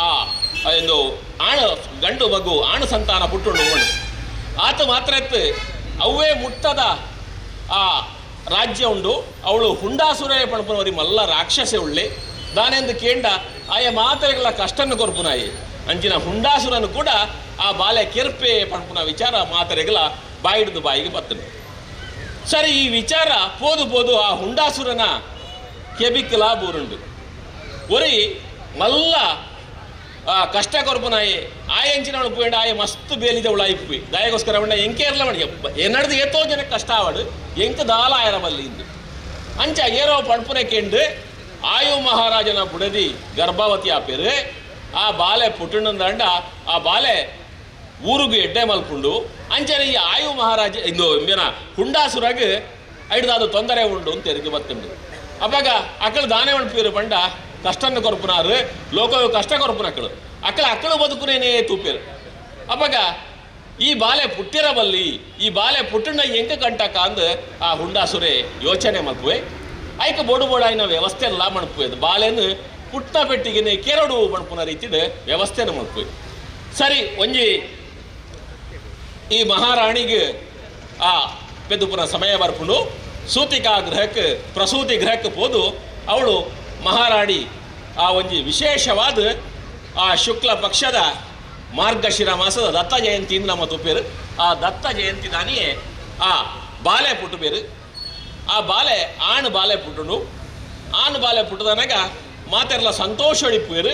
ಆ ಎಂದು ಆಣು ಗಂಡು ಮಗು ಆಣು ಸಂತಾನ ಪುಟ್ಟುಂಡು. ಆತ ಮಾತ್ರ ಅವೇ ಮುಟ್ಟದ ಆ ರಾಜ್ಯ ಉಂಡು. ಅವಳು ಹುಂಡಾಸುರೇ ಪಣಪುನವರಿ ಮಲ್ಲ ರಾಕ್ಷಸೆ ಉಳ್ಳೆ ದಾನೆಂದು ಕೇಂಡ ಆಯ ಮಾತೆಗಳ ಕಷ್ಟನ್ನು ಕೊರ್ಪುನಾಯಿ ಅಂಚಿನ ಹುಂಡಾಸುರನು ಕೂಡ ಆ ಬಾಲೆ ಕೆರ್ಪೆ ಪಣಪುನ ವಿಚಾರ ಮಾತರೆಗಳ ಬಾಯಿಡ್ದು ಬಾಯಿಗೆ ಬತ್ತನು. ಸರಿ, ಈ ವಿಚಾರ ಪೋದು ಪೋದು ಆ ಹುಂಡಾಸುರನ ಕೆಬಿಕ್ಕಲ ಬೂರುಂಡು. ಒರಿ ಮಲ್ಲ ಕಷ್ಟ ಕೊರ್ಪುನಾಯಿ ಆಯಂಚಿನವಳು ಪೋಂಡ ಆಯ ಮಸ್ತ್ ಬೇಲಿದ ಉಳಾಯಿಪ್ಪಿ ದಾಯಗೋಸ್ಕರ ಉಂಡ ಎಂಕೇರ್ಲ ಮಾಡಿ ಎನ್ನಡ್ದು ಏತೋ ಜನ ಕಷ್ಟ ಆವಡು ಎಂಕ ದಾಲ ಆಯರ ಬಲ್ಲಿ ಇಂದು ಅಂಚ ಏರೋ ಪಡ್ಪುನೆ ಕೆಂಡು ಆಯು ಮಹಾರಾಜನ ಬುಡದಿ ಗರ್ಭವತಿ ಆಪೇರು. ಆ ಬಾಲೆ ಪುಟ್ಟುಂಡಂಡ ಆ ಬಾಲೆ ಊರುಗು ಎಡ್ಡೆ ಮಲ್ಪುಂಡು. ಅಂಚನೆ ಈ ಆಯು ಮಹಾರಾಜ ಇಂದು ಏನ ಹುಂಡಾಸುರಾಗ ಐಡ್ದಾದು ತೊಂದರೆ ಉಂಡು ಅಂತ ಎರಿಗೆ ಬತ್ತುಂಡು. ಅವಾಗ ಅಕಳು ದಾನೆ ಮಣ್ಪೀರು ಪಂಡ ಕಷ್ಟನ್ನು ಕೊರ್ಪುನಾರು ಲೋಕ ಕಷ್ಟ ಕೊರ್ಪುನ ಅಕಳು ಅಕಳ ಅಕ್ಕಳು ಬದುಕುನೇನೇ ತೂಪೇರು. ಅವಾಗ ಈ ಬಾಲೆ ಪುಟ್ಟಿರಬಲ್ಲಿ ಈ ಬಾಲೆ ಪುಟ್ಟಣ್ಣ ಎಂಕ ಕಂಟಕ ಅಂದು ಆ ಹುಂಡಾಸುರೆ ಯೋಚನೆ ಮಲ್ಪುವೆ. ಐಕ ಬೋಡು ಬೋಡಾಯಿನ ವ್ಯವಸ್ಥೆ ಎಲ್ಲ ಮಣ್ಪುವೆ. ಅದು ಬಾಲೆನು ಪುಟ್ಟ ಪೆಟ್ಟಿಗೆನೆ ಕೆರಡು ಮಣ್ಪುನ ರೀತಿಡು ವ್ಯವಸ್ಥೆನ ಮಲ್ಪುವೆ. ಸರಿ, ಒಂಜಿ ಈ ಮಹಾರಾಣಿಗೆ ಆ ಪೆದುಪುನ ಸಮಯ ಬರ್ಪುಂಡು. ಸೂತಿಕಾ ಗೃಹಕ್ಕೆ ಪ್ರಸೂತಿ ಗೃಹಕ್ಕೆ ಪೋದು ಅವಳು ಮಹಾರಾಣಿ ಆ ಒಂಜಿ ವಿಶೇಷವಾದ ಆ ಶುಕ್ಲ ಪಕ್ಷದ ಮಾರ್ಗಶಿರ ಮಾಸದ ದತ್ತ ಜಯಂತಿ ನಮ್ಮ ತುಪ್ಪೇರು. ಆ ದತ್ತ ಜಯಂತಿ ದಾನಿಯೇ ಆ ಬಾಲೆ ಪುಟ್ಟುಬೇರು. ಆ ಬಾಲೆ ಆಣು ಬಾಲೆ ಪುಟ್ಟುಂಡು. ಆಣು ಬಾಲೆ ಪುಟ್ಟದನಾಗ ಮಾತೆರ್ಲ ಸಂತೋಷ ಹೊಡಿಪೇರು.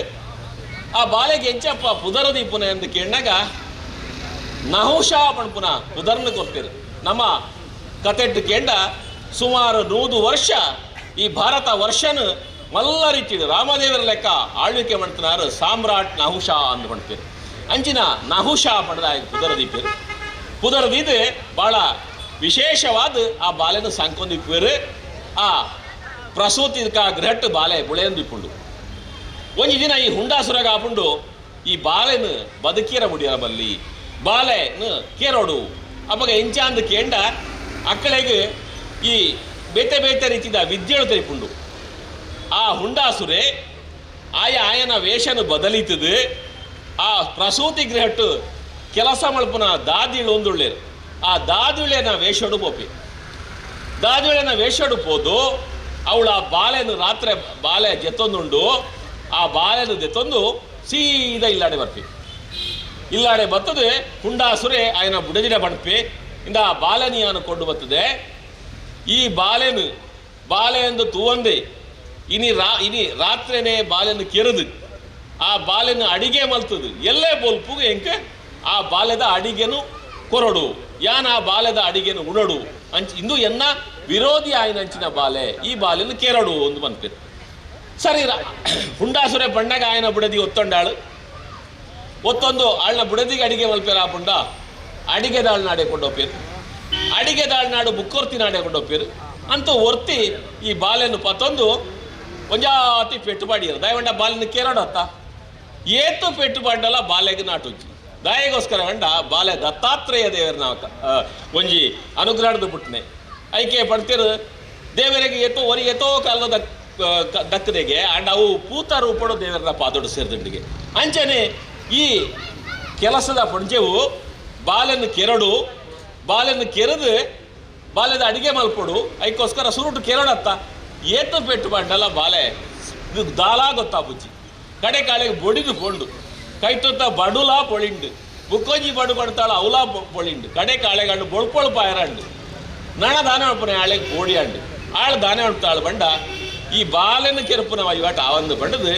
ಆ ಬಾಲೆಗೆ ಎಂಚಪ್ಪ ಪುದರದೀಪುನ ಎಂದು ಕೇಳಿನಾಗ ನಹುಷ ಪಣಪುನ ಪುದರ್ನ ಕೊರ್ತೀರು. ನಮ್ಮ ಕತೆಟ್ಟು ಕೇಂಡ ಸುಮಾರು 100 ವರ್ಷ ಈ ಭಾರತ ವರ್ಷನ ಮಲ್ಲ ರೀತಿ ರಾಮದೇವರ ಲೆಕ್ಕ ಆಳ್ವಿಕೆ ಮಾಡ್ತಿನಾರು ಸಾಮ್ರಾಟ್ ನಹುಷ ಅಂದು ಮಾಡ್ತೀರಿ. ಅಂಚಿನ ನಹುಷ ಪಡೆದ ಪುದರದೀಪೇರು ಪುದರದೀದು ಭಾಳ ವಿಶೇಷವಾದ ಆ ಬಾಲೆನ ಸಾಂಕೊಂದಿಪ್ಪೇರು. ಆ ಪ್ರಸೂತಿ ಗೃಹಟ್ಟು ಬಾಲೆ ಬುಳೆಯಂದಿಪ್ಪುಂಡು. ಒಂಜಿ ದಿನ ಈ ಹುಂಡಾಸುರಗ ಆಪುಂಡು ಈ ಬಾಲೆನ ಬದುಕಿರ ಮುಡಿಯರ ಬಲ್ಲಿ ಬಾಲೆನ ಕೇರೋಡು ಅಪ್ಪಗ ಎಂಚಾಂದು ಕೇಂಡ ಅಕ್ಕಳೆಗೆ ಈ ಬೇತೆ ಬೇತೆ ರೀತಿಯ ವಿದ್ಯೆಳು ತೆರಿಪುಂಡು. ಆ ಹುಂಡಾಸುರೆ ಆಯ ಆಯನ ವೇಷನ ಬದಲಿತದು. ಆ ಪ್ರಸೂತಿ ಗೃಹಟ್ಟು ಕೆಲಸ ಮಲ್ಪುನ ದಾದಿಳು ಒಂದುಳ್ಳೇರು. ಆ ದಾದಿಳೆನ ವೇಷಡು ಪೋಪಿ ದಾದಿಳೆನ ವೇಷಡು ಪೋದು ಅವಳು ಆ ಬಾಲೆನು ರಾತ್ರಿ ಬಾಲೆ ಜೆತ್ತೊಂದುಂಡು. ಆ ಬಾಲೆನು ಜೆತ್ತೊಂದು ಸೀದಾ ಇಲ್ಲಾಡೆ ಬರ್ಪಿ. ಇಲ್ಲಾಡೆ ಬರ್ತದೆ ಹುಂಡಾಸುರೆ ಆಯನ ಬುಡದಿಡ ಬಣಪಿ ಇಂದ ಆ ಬಾಲೆನಿಯನ್ನು ಕೊಂಡು ಬರ್ತದೆ. ಈ ಬಾಲೆನು ಬಾಲೆ ಎಂದು ತೂವಂದೆ ಇನಿ ಇನಿ ರಾತ್ರಿನೇ ಬಾಲೆನು ಕೆರೆದು ಆ ಬಾಲೆನು ಅಡಿಗೆ ಮಲ್ತದು ಎಲ್ಲೇ ಬೋಲ್ಪುಗು ಎಂಕ ಆ ಬಾಲೆದ ಅಡಿಗೆನು ಕೊರಡು ಯಾನ್ ಆ ಬಾಲೆದ ಅಡಿಗೆನು ಉಣಡು ಅಂಚ ಇಂದು ಎನ್ನ ವಿರೋಧಿ ಆಯನ ಅಂಚಿನ ಬಾಲೆ ಈ ಬಾಲೆನು ಕೆರಡು ಒಂದು ಬಂದ್ಪೇರು. ಸರಿ ಹುಂಡಾಸುರೆ ಬಣ್ಣಗ ಆಯನ ಬುಡದಿ ಒತ್ತೊಂಡಾಳು ಒತ್ತೊಂದು ಆಳ್ನ ಬುಡದಿಗೆ ಅಡಿಗೆ ಮಲ್ಪೇರ ಆ ಪುಂಡ ಅಡಿಗೆ ದಾಳ್ ನಾಡೆ ಕೊಂಡೋಪೇರು ಅಡಿಗೆ ದಾಳ್ ನಾಡು ಬುಕ್ಕೊರ್ತಿ ನಾಡೆ ಕೊಂಡೋಪೇರು ಅಂತೂ ಒರ್ತಿ ಈ ಬಾಲೆನು ಪತ್ತೊಂದು ಒಂಜಾತಿ ಪೆಟ್ಟುಪಾಡಿಯರು ದಯವಂಡ ಬಾಲೆನ ಕೇರಡತ್ತ ಏತು ಪೆಟ್ಟುಪಾಡಲ್ಲ ಬಾಲೆಗೆ ನಾಟುಜ್ಜಿ ದಾಯಗೋಸ್ಕರ ಗಂಡ ಬಾಲೆ ದತ್ತಾತ್ರೇಯ ದೇವರನ ಒಂಜಿ ಅನುಗ್ರಹದ ಪುಟ್ಟನೆ ಐಕೆ ಪಡ್ತಿರು ದೇವರಿಗೆ ಏತೋ ಒರಿ ಏತೋ ಕಾಲದ ದಕ್ಕದೆಗೆ ಅಂಡ್ ಅವು ಪೂತ ರೂಪಡು ದೇವರನ್ನ ಪಾದೊಡು ಸೇರಿದಂಡಿಗೆ ಅಂಚನೆ ಈ ಕೆಲಸದ ಪಂಜೆವು ಬಾಲೆನ್ನು ಕೆರಡು ಬಾಲೆನ್ನು ಕೆರೆದು ಬಾಲೆದ ಅಡಿಗೆ ಮಲ್ಪಡು ಐಕ್ಕೋಸ್ಕರ ಸುರುಟು ಕೆರಡತ್ತ ಏತು ಪೆಟ್ಟು ಪಡ್ಡಲ್ಲ ಬಾಲೆ ಇದು ದಾಲಾ ಗೊತ್ತಾ ಬುಜ್ಜಿ ಕಡೆ ಕಾಳೆಗೆ ಬೊಡಿದು ಪೊಂಡು ಕೈತೊತ್ತ ಬಡುಲಾ ಪೊಳಿಂಡು ಬುಕ್ಕೊಂಜಿ ಬಡು ಪಡ್ತಾಳ ಅವಲಾ ಪೊಳಿಂಡು ಕಡೆ ಕಾಳೆಗಂಡು ಬೊಳ್ಪೊಳು ಪಾಯರಂಡು ನಣ ದಾನೆ ಉಳ್ಪನೆ ಆಳೆಗೆ ಬೋಡಿ ಅಂಡು ಆಳು ದಾನೆ ಉಳ್ತಾಳು ಬಂಡ ಈ ಬಾಲೆನು ಕೆರಪುನ ಇವಾಟ ಆವಂದು ಬಂಡದು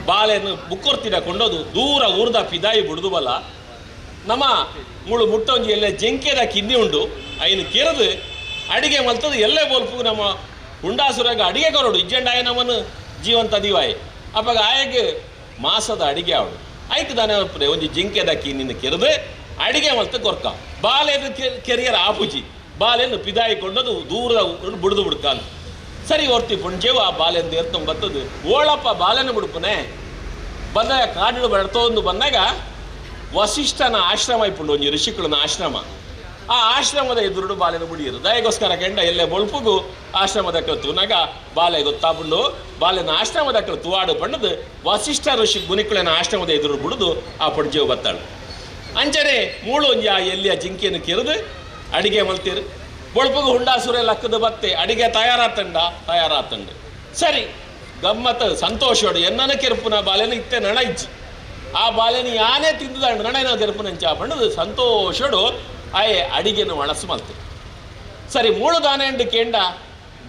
ಬಾಲೆನು ಬುಕ್ಕೊರ್ತಿಡ ಕೊಂಡೋದು ದೂರ ಊರ್ದ ಪಿದಾಯಿ ಬುಡ್ದು ಬಲ್ಲ ನಮ್ಮ ಮುಳು ಮುಟ್ಟೊಂಜಿ ಎಲ್ಲೇ ಜಂಕೆದ ಕಿನ್ನಿ ಉಂಡು ಐನು ಕೆರೆದು ಅಡಿಗೆ ಮಲ್ತದು ಎಲ್ಲೇ ಬೋಲ್ಪು ನಮ್ಮ ಹುಂಡಾಸುರಾಗ ಅಡಿಗೆ ಕೊರಡು ಇಜ್ಜಂಡಾಯ ನಮ್ಮನ್ನು ಜೀವಂತ ದಿವಾಯಿ ಅಪ್ಪಾಗ ಆಯಗೆ ಮಾಸದ ಅಡಿಗೆ ಅವಳು ಐಕ್ ದಾನೆ ಒಂಜಿ ಜಿಂಕೆದ ಕಿನ್ನಿನ ಕೆರೆದು ಅಡಿಗೆ ಮಲ್ತ ಕೊರ್ಕ ಬಾಲೆನು ಕೆರಿಯರ ಆಪುಜಿ ಬಾಲೆನು ಪಿದಾಯಿ ಕೊಂಡದು ದೂರದ ಬುಡ್ದು ಬುಡ್ಕಾನು ಸರಿ ಒರ್ತಿ ಪುಂಜೇವು ಆ ಬಾಲೆಂದು ಎರ್ತೊಂದು ಬರ್ತದು ಓಳಪ್ಪ ಬಾಲೆನು ಬಿಡ್ಪುನೆ ಬಂದಾಗ ಕಾಡು ಬರ್ತೊಂದು ಬಂದಾಗ ವಸಿಷ್ಠನ ಆಶ್ರಮ ಇಪ್ಪುಂಡು ಒಂಜಿ ಋಷಿಕುಳನ ಆಶ್ರಮ ಆ ಆಶ್ರಮದ ಎದುರುಡು ಬಾಲೆನು ಬುಡಿಯರು ದಯಗೋಸ್ಕರ ಕೆಂಡ ಎಲ್ಲೇ ಬೊಳ್ಪುಗು ಆಶ್ರಮದ ತೂನಾಗ ಬಾಲೆ ಗೊತ್ತಾಪುಂಡು ಬಾಲೆನ ಆಶ್ರಮದ ತುವಾಡು ಪಂಡದು ವಸಿಷ್ಠ ಋಷಿ ಗುನಿಕುಳನ ಆಶ್ರಮದ ಎದುರು ಬಿಡುದು ಆ ಪಡ್ಜೇವು ಬತ್ತಾಳು. ಅಂಚನೆ ಮೂಳು ಒಂಜಿ ಆ ಎಲ್ಲಿಯ ಜಿಂಕೆಯನ್ನು ಕೆರೆದು ಅಡಿಗೆ ಮಲ್ತೀರು ಬೊಳ್ಪುಗು ಹುಂಡಾಸುರೆ ಲಕ್ಕದ ಬತ್ತೆ ಅಡಿಗೆ ತಯಾರಾತಂಡ ತಯಾರಾತಂಡ ಸರಿ ಗಮ್ಮತ್ ಸಂತೋಷೋಡು ಎನ್ನನ ಕೆರ್ಪುನ ಬಾಲೆನ ಇತ್ತೆ ನಣ ಇಜ್ಜಿ ಆ ಬಾಲೆನ ಯಾನೇ ತಿಂದುದಂಡು ನಣ ಏನೋ ಕೆರ್ಪುನಂಚ ಪಂಡದು ಸಂತೋಷೋಡು ಆಯೆ ಅಡಿಗೆನು ಒಣಸು ಮಲ್ತು. ಸರಿ ಮೂಳು ದಾನೆಂಡು ಕೇಂಡ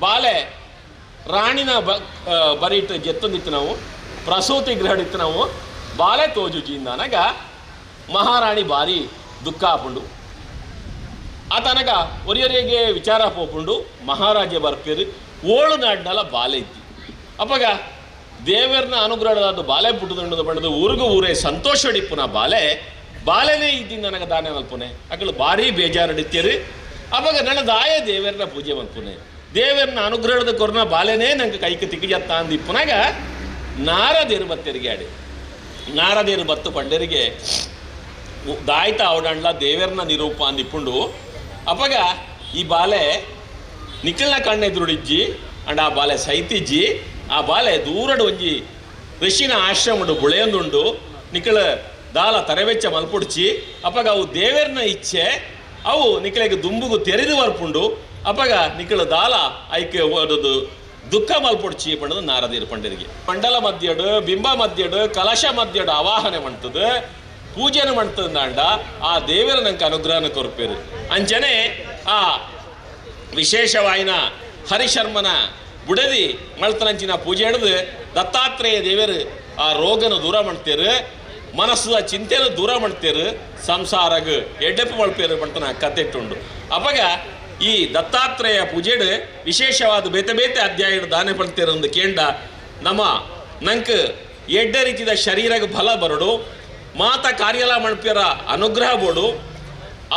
ಬಾಲೆ ರಾಣಿನ ಬರೀಟ್ ಜೆತ್ತೊಂದಿತ್ತು ನಾವು ಪ್ರಸೂತಿ ಗೃಹಡಿತ್ತು ನಾವು ಬಾಲೆ ತೋಜುಜಿಂದನಗ ಮಹಾರಾಣಿ ಭಾರಿ ದುಃಖ ಆಪುಂಡು. ಆತನಗ ಒರಿಯರಿಗೆ ವಿಚಾರ ಪೋಪುಂಡು ಮಹಾರಾಜ ಬರ್ಪೇರು ಓಳು ನಾಡಿನಲ್ಲ ಬಾಲೆ ಇದ್ದಿ ಅಪ್ಪಗ ದೇವರನ್ನ ಅನುಗ್ರಹದ ಬಾಲೆ ಪುಟ್ಟದಂಡು ಬಣ್ಣದು ಊರಿಗೂ ಊರೇ ಸಂತೋಷ ಡಿಪ್ಪುನ ಬಾಲೆ ಬಾಲೆನೇ ಇದ್ದಿಂದ ನನಗೆ ದಾನೆ ಮಲ್ಪುನೆ ಅಗಳು ಭಾರಿ ಬೇಜಾರಡಿತ್ತೀರಿ. ಅವಾಗ ನನ್ನ ದಾಯ ದೇವರನ್ನ ಪೂಜೆ ಮಲ್ಪುನೆ ದೇವರನ್ನ ಅನುಗ್ರಹದ ಕೊರ್ನ ಬಾಲೆನೇ ನಂಗೆ ಕೈಗೆ ತಿಕ್ಕಿಜತ್ತ ಅಂದಿಪ್ಪುನಾಗ ನಾರದೇರು ಬತ್ತೆರಿಗೆ ಆಡಿ ನಾರದೇರು ಬತ್ತು ಪಂಡರಿಗೆ ದಾಯ್ತ ಅವಡಂಡ್ಲ ದೇವರನ್ನ ನಿರೂಪ ಅಂದಿಪ್ಪುಂಡು. ಅಪ್ಪಗ ಈ ಬಾಲೆ ನಿಖಲ್ನ ಕಣ್ಣೆದುರುಡಿಜ್ಜಿ ಅಂಡ್ ಆ ಬಾಲೆ ಸೈತಿಜ್ಜಿ ಆ ಬಾಲೆ ದೂರಡು ಒಂಜಿ ಋಷಿನ ಆಶ್ರಮಡು ಬುಳೆಯೊಂದುಂಡು ನಿಖಲ ದಾಲ ತರವೆಚ್ಚ ಮಲ್ಪುಡ್ಚಿ ಅಪ್ಪಗ ಅವು ದೇವರನ್ನ ಇಚ್ಛೆ ಅವು ನಿಖಲಿಗೆ ದುಂಬುಗು ತೆರೆದು ಬರ್ಪುಂಡು ಅಪ್ಪಗ ನಿಖಲ ದಾಲ ಐಕೆ ಓದೋದು ದುಃಖ ಮಲ್ಪುಡ್ಚಿ ಪಂಡದು ನಾರದೀರು ಪಂಡರಿಗೆ ಮಂಡಲ ಮಧ್ಯಡು ಬಿಂಬ ಮಧ್ಯಡು ಕಲಶ ಮಧ್ಯಡು ಆವಾಹನೆ ಮಾಡ್ತದೆ ಪೂಜೆನು ಮಾಡ್ತದಂಡ ಆ ದೇವರ ನಂಗೆ ಅನುಗ್ರಹನ ಕೊರ್ಪೇರು. ಅಂಚನೆ ಆ ವಿಶೇಷವಾಯಿನ ಹರಿಶರ್ಮನ ಬುಡದಿ ಮಳ್ತನಂಚಿನ ಪೂಜೆ ಹಿಡಿದು ದತ್ತಾತ್ರೇಯ ದೇವರು ಆ ರೋಗನ ದೂರ ಮಾಡ್ತೇರು ಮನಸ್ಸದ ಚಿಂತೆನ ದೂರ ಮಾಡ್ತೇರು ಸಂಸಾರಗ ಎಡ್ಡೆಪ್ಪು ಮಲ್ಪೇರು ಮಾಡ್ತಾನ ಕತೆಟ್ಟುಂಡು. ಅಪ್ಪಗ ಈ ದತ್ತಾತ್ರೇಯ ಪೂಜೆಡು ವಿಶೇಷವಾದ ಬೇತೆ ಬೇತೆ ಅಧ್ಯಾಯ ದಾನೆ ಪಡ್ತಿರಂದು ಕೇಂಡ ನಮ್ಮ ನಂಕ್ ಎಡ್ಡೆ ರೀತಿಯ ಶರೀರಕ್ಕೆ ಬಲ ಬರಡು, ಮಾತ ಕಾರ್ಯಲ ಮಣ್ಪಿಯರ ಅನುಗ್ರಹ ಬೋಡು,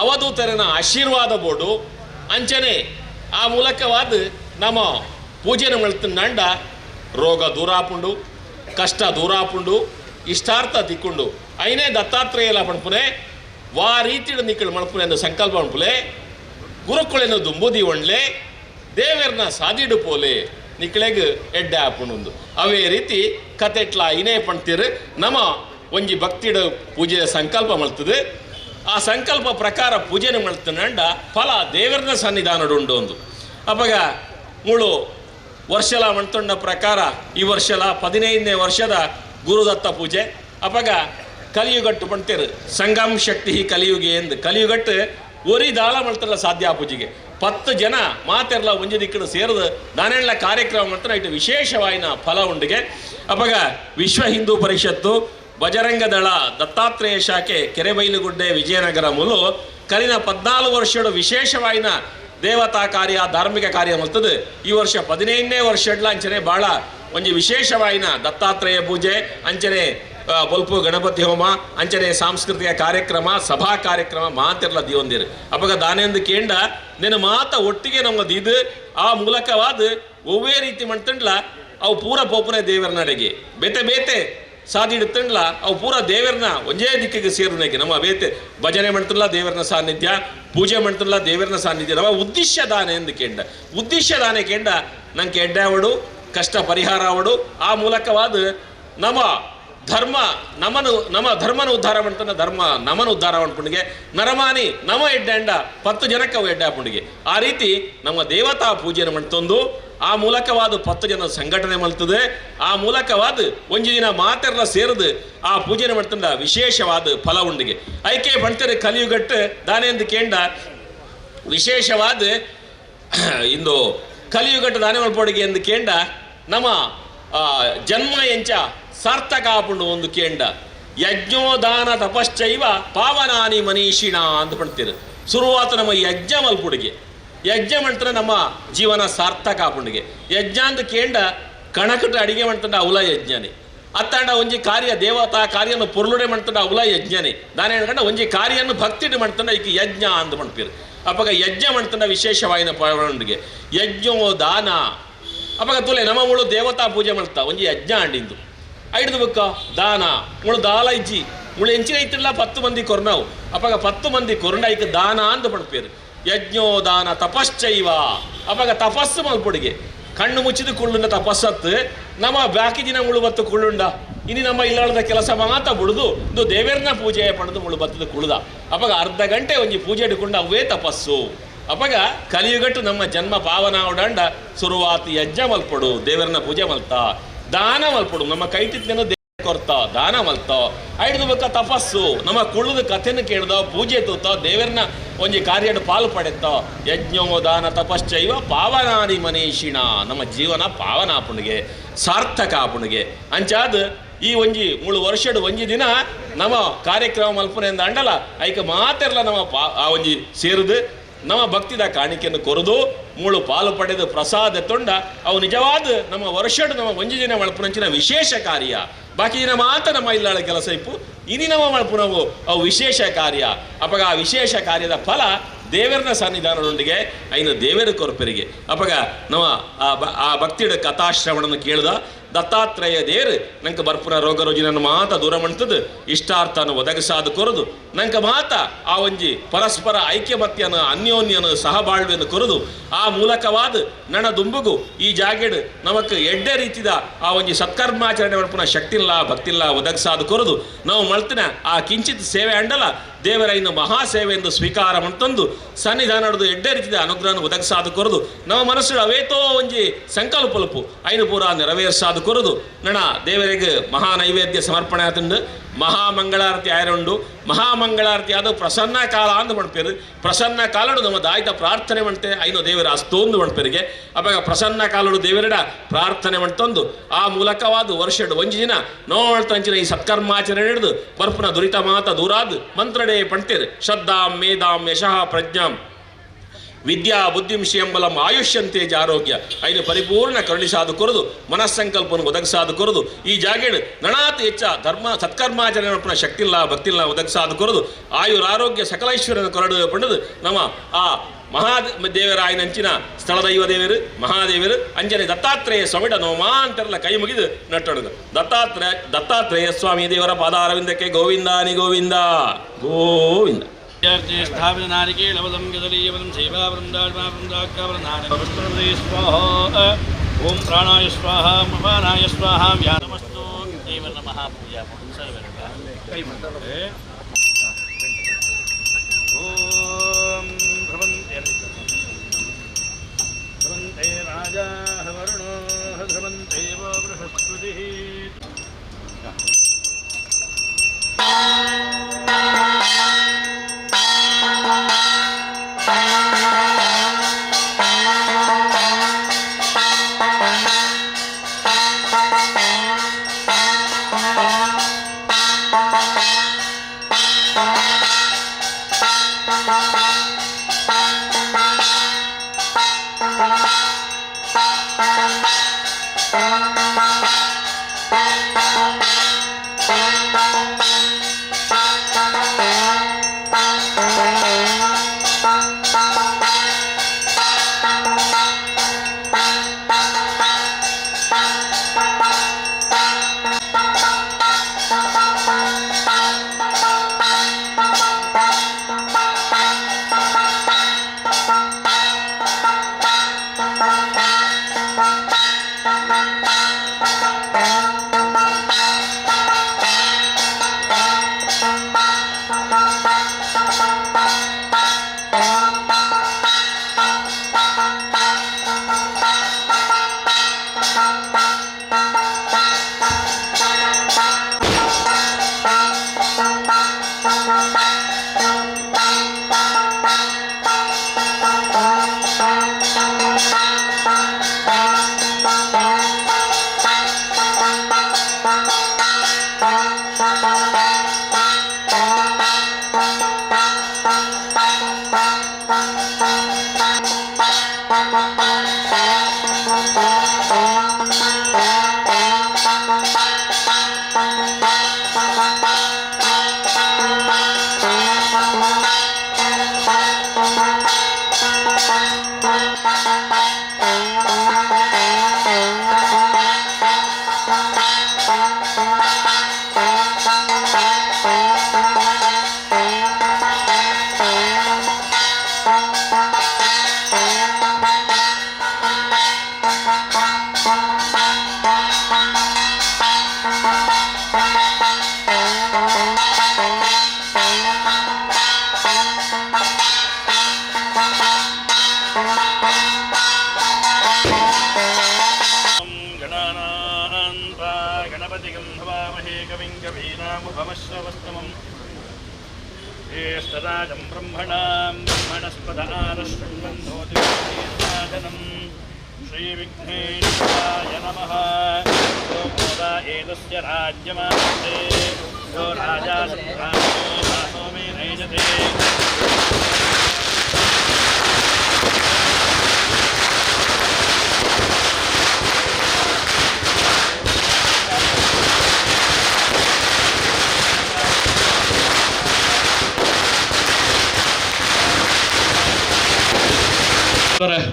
ಅವಧೂತರನ ಆಶೀರ್ವಾದ ಬೋಡು. ಅಂಚನೆ ಆ ಮೂಲಕವಾದ ನಮ್ಮ ಪೂಜೆನ ಮಳ್ತಂಡ ರೋಗ ದೂರಾಪುಂಡು, ಕಷ್ಟ ದೂರಾಪುಂಡು, ಇಷ್ಟಾರ್ಥ ತಿಕ್ಕೊಂಡು ಐನೇ ದತ್ತಾತ್ರೇಯಲ ಪಣಪುನೆ ವಾ ರೀತಿಡು ನಿಕ್ಕಳು ಮಳ್ಪುನೆ ಎಂದು ಸಂಕಲ್ಪ ಮಣ್ಪುಲೆ ಗುರುಕುಳೆನು ದುಂಬುದಿ ಒಣ್ಲೆ ದೇವರನ್ನ ಸಾದಿಡು ಪೋಲೆ ನಿಕ್ಕಳೆಗ್ ಎಡ್ಡೆ ಆಪುಂಡು. ಅವೇ ರೀತಿ ಕತೆಟ್ಲ ಐನೇ ಪಣ್ತೀರು ನಮ್ಮ ಒಂಜಿ ಭಕ್ತಿಡು ಪೂಜೆಯ ಸಂಕಲ್ಪ ಮಳ್ತದೆ. ಆ ಸಂಕಲ್ಪ ಪ್ರಕಾರ ಪೂಜೆನ ಮಳ್ತನಂಡ ಫಲ ದೇವರನ್ನ ಸನ್ನಿಧಾನಡುಂಡು ಒಂದು. ಅಪ್ಪಗ ಮೂಳು ವರ್ಷಲ ಮಣ್ತೊಂಡ ಪ್ರಕಾರ ಈ ವರ್ಷಲ 15ನೇ ವರ್ಷದ ಗುರುದತ್ತ ಪೂಜೆ. ಅಪ್ಪಗ ಕಲಿಯುಗಟ್ಟು ಪಣ್ತೇರು ಸಂಗಮ್ ಶಕ್ತಿ ಕಲಿಯುಗೆ ಎಂದು ಕಲಿಯುಗಟ್ಟು ಒರಿ ದಾಳ ಮಳ್ತಲ್ಲ ಸಾಧ್ಯ ಆ ಪೂಜೆಗೆ 10 ಜನ ಮಾತೆರ್ಲ ಒಂಜಿ ದಿಕ್ಕಡು ಸೇರಿದು ದಾನೆಲ್ಲ ಕಾರ್ಯಕ್ರಮ ಮಾಡ್ತಾರೆ. ಇಟ್ಟು ವಿಶೇಷವಾಯಿನ ಫಲ ಉಂಡಿಗೆ. ಅಪ್ಪಗ ವಿಶ್ವ ಹಿಂದೂ ಪರಿಷತ್ತು ಬಜರಂಗ ದಳ ದತ್ತಾತ್ರೇಯ ಶಾಖೆ ಕೆರೆಬೈಲುಗುಡ್ಡೆ ವಿಜಯನಗರ ಮೂಲು ಕಲಿನ 14 ವರ್ಷಡು ವಿಶೇಷವಾಯಿನ ದೇವತಾ ಕಾರ್ಯ ಧಾರ್ಮಿಕ ಕಾರ್ಯ ಮಲ್ತದೆ. ಈ ವರ್ಷ 15ನೇ ವರ್ಷಡ್ಲ ಅಂಚನೆ ಭಾಳ ಒಂಜಿ ವಿಶೇಷವಾಯಿನ ದತ್ತಾತ್ರೇಯ ಪೂಜೆ ಅಂಚನೆ ಬೊಲ್ಪು ಗಣಪತಿ ಹೋಮ ಅಂಚನೆ ಸಾಂಸ್ಕೃತಿಕ ಕಾರ್ಯಕ್ರಮ ಸಭಾ ಕಾರ್ಯಕ್ರಮ ಮಾತಿರ್ಲ ದಿವಂದಿರು. ಅಪ್ಪಗ ದಾನೆಂದು ಕೇಂಡ ನಿನ್ನ ಮಾತ ಒಟ್ಟಿಗೆ ನಮ್ಮ ದಿದು ಆ ಮೂಲಕವಾದ ಒವ್ವೇ ರೀತಿ ಮಾಡ್ತಂಡ್ಲ ಅವು ಪೂರ ಪೋಪುನೆ ದೇವರ ನಡೆಗೆ ಬೇತೆ ಬೇತೆ ಸಾದಿಡುತ್ತಂಡ್ಲ ಅವು ಪೂರ ದೇವರನ್ನ ಒಂದೇ ದಿಕ್ಕಿಗೆ ಸೇರುನಕ್ಕೆ ನಮ್ಮ ಬೇತೆ ಭಜನೆ ಮಾಡ್ತಿಲ್ಲ ದೇವರನ್ನ ಸಾನ್ನಿಧ್ಯ, ಪೂಜೆ ಮಾಡ್ತಿಲ್ಲ ದೇವರನ್ನ ಸಾನ್ನಿಧ್ಯ. ನಮ್ಮ ಉದ್ದೇಶ ದಾನೆ ಎಂದು ಕೇಂಡ ಉದ್ದೇಶ ದಾನೆ ಕೇಂಡ ನಂಗೆ ಎಡ್ಡೆ ಅವಡು ಕಷ್ಟ ಪರಿಹಾರ ಅವಡು. ಆ ಮೂಲಕವಾದ ನಮ್ಮ ಧರ್ಮ ನಮನು ನಮ್ಮ ಧರ್ಮನ ಉದ್ಧಾರ ಮಾಡ್ತಾನೆ ಧರ್ಮ ನಮನ ಉದ್ಧಾರ ಮಾಡ್ಕೊಂಡಿಗೆ ನರಮಾನಿ ನಮ ಎಡ್ಡೆ ಅಂಡ 10 ಜನಕ್ಕೆ ಅವು ಎಡ್ಡೆ ಪುಂಡಿಗೆ. ಆ ರೀತಿ ನಮ್ಮ ದೇವತಾ ಪೂಜೆಯನ್ನು ಮಾಡ್ತಂದು ಆ ಮೂಲಕವಾದ 10 ಜನ ಸಂಘಟನೆ ಮಾಡ್ತದೆ. ಆ ಮೂಲಕವಾದ ಒಂಜಿ ದಿನ ಮಾತೆಲ್ಲ ಸೇರಿದು ಆ ಪೂಜೆನ ಮಾಡ್ತಂಡ ವಿಶೇಷವಾದ ಫಲ ಉಂಡಿಗೆ. ಐಕೆ ಬಣ್ತಾರೆ ಕಲಿಯುಗಟ್ಟು ದಾನೆ ಎಂದು ಕೇಂಡ ವಿಶೇಷವಾದ ಇಂದು ಕಲಿಯುಗಟ್ಟು ದಾನೆ ಮಲ್ಪೊಡಿಗೆ ಎಂದು ಕೇಂಡ ನಮ್ಮ ಜನ್ಮ ಎಂಚ ಸಾರ್ಥಕ ಆಪುಂಡು ಒಂದು ಕೇಂಡ ಯಜ್ಞೋದಾನ ತಪಶ್ಚೈವ ಪಾವನಾನಿ ಮನೀಷಿಣ ಅಂತ ಪಡ್ತೀರಿ. ಶುರುವಾತ ನಮ್ಮ ಯಜ್ಞ ಮಲ್ಪುಡಿಗೆ ಯಜ್ಞ ಮಾಡ್ತಾರೆ ನಮ್ಮ ಜೀವನ ಸಾರ್ಥಕ ಆಪುಂಡಿಗೆ. ಯಜ್ಞ ಅಂತ ಕೇಂಡ ಕಣಕಟ ಅಡಿಗೆ ಮಾಡ್ತಂಡ ಅವಲ ಯಜ್ಞನೇ ಅತ್ತಾಂಡ ಒಂಜಿ ಕಾರ್ಯ ದೇವತಾ ಕಾರ್ಯನ ಪೊರ್ಲುಡೆ ಮಾಡ್ತಂಡ ಅವಲ ಯಜ್ಞನೇ ದಾನ ಹೇಳ್ಕಂಡ ಒಂಜಿ ಕಾರ್ಯನ ಭಕ್ತಿಡು ಮಾಡ್ತಂಡ ಈಕೆ ಯಜ್ಞ ಅಂತ ಮಾಡ್ತೀರಿ. ಅಪ್ಪಗ ಯಜ್ಞ ಮಾಡ್ತಂಡ ವಿಶೇಷವಾಯಿನ ಪಾವನೊಂದಿಗೆ ಯಜ್ಞೋದಾನ. ಅಪ್ಪಗ ತುಲೆ ನಮ್ಮ ಮುಳು ದೇವತಾ ಪೂಜೆ ಮಾಡ್ತಾ ಒಂಜಿ ಯಜ್ಞ ಅಂಡಿಂದು ಐಡ್ದು ಬಕ್ಕ ದಾನ ಮುಳು ದಾಲ ಇಜ್ಜಿ ಮುಳು ಎಂಚಿನ ಐತಿಲ್ಲ 10 ಮಂದಿ ಕೊರ್ನಾವು. ಅಪ್ಪಗ 10 ಮಂದಿ ಕೊರ್ನ ಐಕ ದಾನ ಅಂತ ಪಡ್ಪೇರು. ಯಜ್ಞೋದಾನ ತಪಶ್ಚೈವ. ಅಪ್ಪಗ ತಪಸ್ಸು ಮಲ್ಪೊಡಿಗೆ ಕಣ್ಣು ಮುಚ್ಚಿದ ಕುಳ್ಳುಂಡ ತಪಸ್ಸತ್ತು ನಮ್ಮ ಬಾಕಿ ದಿನ ಮುಳು ಬತ್ತು ಕುಳ್ಳುಂಡ ಇನ್ನು ನಮ್ಮ ಇಲ್ಲಾಳದ ಕೆಲಸ ಮಾತ ಬುಡುದು ಇದು ದೇವೇರ್ನ ಪೂಜೆ ಪಡೆದು ಮುಳು ಬತ್ತದ ಕುಳ್ದ. ಅಪ್ಪಗ ಅರ್ಧ ಗಂಟೆ ಒಂಜಿ ಪೂಜೆ ಹಿಡ್ಕೊಂಡು ಅವೇ ತಪಸ್ಸು. ಅಪ್ಪಗ ಕಲಿಯುಗಟ್ಟು ನಮ್ಮ ಜನ್ಮ ಪಾವನ ಉಡಂಡ ಶುರುವಾತು ಯಜ್ಞ ಮಲ್ಪಡು ದೇವರನ್ನ ಪೂಜೆ ಮಲ್ತಾ ದಾನ ಮಲ್ಪಡು ನಮ್ಮ ಕೈಟಿತ್ನೇನು ದೇವ ಕೊರ್ತ ದಾನ ಮಲ್ತ ಐಡ್ದು ಬಕ್ಕ ತಪಸ್ಸು ನಮ್ಮ ಕುಳ್ಳದ ಕಥೆನ ಕೇಳ್ದ ಪೂಜೆ ತೂತ ದೇವರನ್ನ ಒಂಜಿ ಕಾರ್ಯಡು ಪಾಲು ಪಡೆತ್ತ ಯಜ್ಞೋ ದಾನ ತಪಶ್ಚೈವ ಪಾವನಾನಿ ಮನೀಷಿಣ ನಮ್ಮ ಜೀವನ ಪಾವನ ಆಪುಣಿಗೆ ಸಾರ್ಥಕ ಆಪುಣಿಗೆ. ಅಂಚಾದ ಈ ಒಂಜಿ 3 ವರ್ಷಡು ಒಂಜಿ ದಿನ ನಮ್ಮ ಕಾರ್ಯಕ್ರಮ ಮಲ್ಪುನೆ ಅಂದ ಅಂಡಲ ಐಕ ಮಾತೆರ್ಲ ನಮ್ಮ ಆ ಒಂಜಿ ಸೇರುದು ನಮ್ಮ ಭಕ್ತಿದ ಕಾಣಿಕೆಯನ್ನು ಕೊರದು ಮೂಳು ಪಾಲು ಪಡೆದು ಪ್ರಸಾದ ತೊಂಡ ಅವು ನಿಜವಾದ ನಮ್ಮ ವರ್ಷಡು ನಮ್ಮ ಒಂಜಿ ದಿನ ಮಲ್ಪುನಂಚಿನ ವಿಶೇಷ ಕಾರ್ಯ. ಬಾಕಿ ದಿನ ಮಾತ್ರ ನಮ್ಮ ಇಲ್ಲಾಳ ಕೆಲಸ ಇಪ್ಪು ಇನಿ ನಮ್ಮ ಮಲ್ಪುನವು ಅವು ವಿಶೇಷ ಕಾರ್ಯ. ಅಪ್ಪಗ ಆ ವಿಶೇಷ ಕಾರ್ಯದ ಫಲ ದೇವರನ ಸನ್ನಿಧಾನದೊಂದಿಗೆ ಐನು ದೇವರ ಕೊರಪರಿಗೆ. ಅಪ್ಪಗ ನಮ್ಮ ಆ ಭಕ್ತಿಡ ಕಥಾಶ್ರವಣನ ಕೇಳ್ದ ದತ್ತಾತ್ರೇಯ ದೇವರು ನಂಗೆ ಬರ್ಪುನ ರೋಗ ರುಜಿನ ಮಾತ ದೂರ ಮಾಡ್ತದೆ ಇಷ್ಟಾರ್ಥನ ಒದಗಿಸಾದ ಕೊರದು ನಂಗೆ ಮಾತ ಆ ಒಂಜಿ ಪರಸ್ಪರ ಐಕ್ಯಮತ್ಯನ ಅನ್ಯೋನ್ಯನ ಸಹಬಾಳ್ವೆಯನ್ನು ಕೊರದು ಆ ಮೂಲಕವಾದ ನಣ ದುಂಬುಗು ಈ ಜಾಗೆಡು ನಮಕ್ ಎಡ್ಡೆ ರೀತಿದ ಆ ಒಂಜಿ ಸತ್ಕರ್ಮಾಚರಣೆ ಮಲ್ಪುನ ಶಕ್ತಿಲ್ಲ ಭಕ್ತಿಲ್ಲ ಒದಗಿಸಾದ ಕೊರದು ನಾವು ಮಲ್ತಿನ ಆ ಕಿಂಚಿತ್ ಸೇವೆ ಅಂಡಲ ದೇವರ ಇನ್ನು ಮಹಾಸೇವೆ ಎಂದು ಸ್ವೀಕಾರ ಮಂತಂದು ಸನ್ನಿಧಾನದ ಎಡ್ಡೆ ರೀತಿಯ ಅನುಗ್ರಹ ಒದಗಿಸಾದ ಕೊರದು ನಮ್ಮ ಮನಸ್ಸು ಅವೇತೋ ಒಂಜಿ ಸಂಕಲ್ಪಲುಪು ಐನು ಪೂರ ನೆರವೇರ್ಸಾದ ಕೊರದು ನಣ ದೇವರಿಗೆ ಮಹಾ ನೈವೇದ್ಯ ಸಮರ್ಪಣೆ ಆತಂದು ಮಹಾಮಂಗಳಾರತಿ ಆಯರುಂಡು. ಮಹಾಮಂಗಳಾರತಿ ಅದು ಪ್ರಸನ್ನ ಕಾಲ ಅಂದು ಮಣ್ಪೇರು. ಪ್ರಸನ್ನ ಕಾಲಡು ನಮ್ಮ ದಾಯಿತ ಪ್ರಾರ್ಥನೆ ಮಾಡ್ತೆ ಐನು ದೇವರ ಅಸ್ತೊಂದು ಮಣ್ಪೇರಿಗೆ. ಅವಾಗ ಪ್ರಸನ್ನ ಕಾಲಡು ದೇವರಡ ಪ್ರಾರ್ಥನೆ ಮಾಡ್ತಂದು ಆ ಮೂಲಕವಾದ ವರ್ಷಡು ಒಂಜಿ ದಿನ ನೋಡ್ತಂಚಿನ ಈ ಸತ್ಕರ್ಮಾಚರಣೆ ಹಿಡಿದು ಬರ್ಪುನ ದುರಿತ ಮಾತ ದೂರಾದ ಮಂತ್ರಡೆ ಪಣ್ತೇರು. ಶ್ರದ್ಧಾಂ ಮೇಧಾಂ ಯಶಃ ಪ್ರಜ್ಞಾಂ ವಿದ್ಯಾ ಬುದ್ಧಿಂ ಶ್ರೀಯಂಬಲಂ ಆಯುಷ್ಯಂತೇಜ ಆರೋಗ್ಯ ಐನು ಪರಿಪೂರ್ಣ ಕರುಣಿಸಾದು ಕೊರದು ಮನಸ್ಸಂಕಲ್ಪನು ಒದಗಿಸಾದು ಕೊರದು ಈ ಜಾಗೇಡು ನಣಾತ್ ಹೆಚ್ಚ ಧರ್ಮ ಸತ್ಕರ್ಮಾಚರಣೆ ಶಕ್ತಿಲ್ಲ ಭಕ್ತಿಲ್ಲ ಒದಗಿಸಾದು ಕೊರದು ಆಯುರಾರೋಗ್ಯ ಸಕಲೈಶ್ವರ್ಯನ ಕೊರಡು ಪಂಡದು ನಮ್ಮ ಆ ಮಹಾದೇವರಾಯನಂಚಿನ ಸ್ಥಳದೈವ ದೇವರು ಮಹಾದೇವರು ಅಂಜನೆ ದತ್ತಾತ್ರೇಯ ಸ್ವಾಮಿಡ ನೋಮಾಂತರಲ್ಲ ಕೈ ಮುಗಿದು ನಟ್ಟೊಡಗು ದತ್ತಾತ್ರೇಯ ಸ್ವಾಮಿ ದೇವರ ಪಾದಾರವಿಂದಕ್ಕೆ ಗೋವಿಂದಾನಿ ಗೋವಿಂದ ಗೋವಿಂದ. ಓಂ ಪ್ರಾಣಾಯ ಸ್ವಾಹ ಮಪಾನಾಯ ಸ್ವಾಹ ವ್ಯಾನಮಸ್ತು ದೇವರ ಮಹಾಪೂಜಾ ಕೈ ಮಾಡ್ತಾರೆ. ಓಂ ಧ್ರುವಂತೆ ಧ್ರುವಂತೆ ರಾಜಾ ವರುಣೋ ಧ್ರುವಂತೇವ ಬೃಹಸ್ಪತಿಃ. ब्रह्मणां ब्रह्मणस्पदानशृण्वन्नोतिसाधनं श्रीविघ्नेश्वराय नमः। एतस्य राज्यमास्ते यो राजा दासो मे नैजते।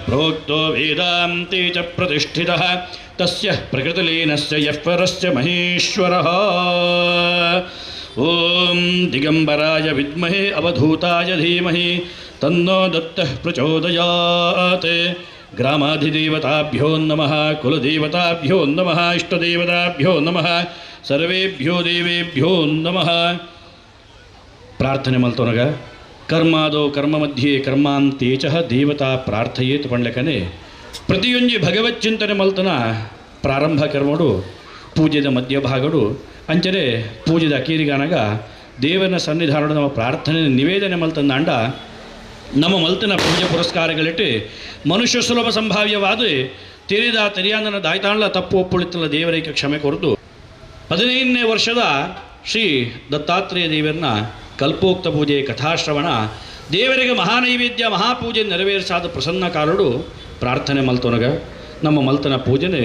प्रोक्तो वेदान्ते च प्रतिष्ठितः तस्य प्रकृतिलीनस्य यः परस्य महेश्वरः। ॐ दिगंबराय विद्महे अवधूताय धीमहि तन्नो दत्तः प्रचोदयात्। ग्रामाधिदेवताभ्यो नमः, कुलदेवताभ्यो नमः, इष्टदेवताभ्यो नमः, सर्वेभ्यो देवेभ्यो नमः। ಪ್ರಾರ್ಥನೆ ಮಲ್ತೊನಗ ಕರ್ಮಾದೋ ಕರ್ಮ ಮಧ್ಯೆ ಕರ್ಮಾಂತೇಚ ದೇವತಾ ಪ್ರಾರ್ಥಯೇತ್ ಪಂಡ್ಲಕನೆ ಪ್ರತಿಯೊಂಜಿ ಭಗವತ್ ಚಿಂತನೆ ಮಲ್ತನ ಪ್ರಾರಂಭ ಕರ್ಮಡು ಪೂಜೆದ ಮಧ್ಯಭಾಗಡು ಅಂಚನೆ ಪೂಜೆದ ಅಕೀರಿಗಾನಗ ದೇವನ ಸನ್ನಿಧಾನಡು ನಮ್ಮ ಪ್ರಾರ್ಥನೆ ನಿವೇದನೆ ಮಲ್ತಂದಾಂಡ ನಮ್ಮ ಮಲ್ತನ ಪೂಜೆ ಪುರಸ್ಕಾರಗಳಿಟ್ಟು ಮನುಷ್ಯ ಸುಲಭ ಸಂಭಾವ್ಯವಾದ ತೆರೆದ ತೆರಿಯಾಂದನ ದಾಯ್ತಾಂಡ್ಲ ತಪ್ಪು ಒಪ್ಪುಳಿತಲ್ಲ ದೇವರೈಕ ಕ್ಷಮೆ ಕೊರತು 15ನೇ ವರ್ಷದ ಶ್ರೀ ದತ್ತಾತ್ರೇಯ ದೇವರನ್ನ ಕಲ್ಪೋಕ್ತ ಪೂಜೆ ಕಥಾಶ್ರವಣ ದೇವರಿಗೆ ಮಹಾನೈವೇದ್ಯ ಮಹಾಪೂಜೆ ನೆರವೇರಿಸಾದ ಪ್ರಸನ್ನ ಕಾಲಡು ಪ್ರಾರ್ಥನೆ ಮಲ್ತೊನಗ ನಮ್ಮ ಮಲ್ತನ ಪೂಜನೆ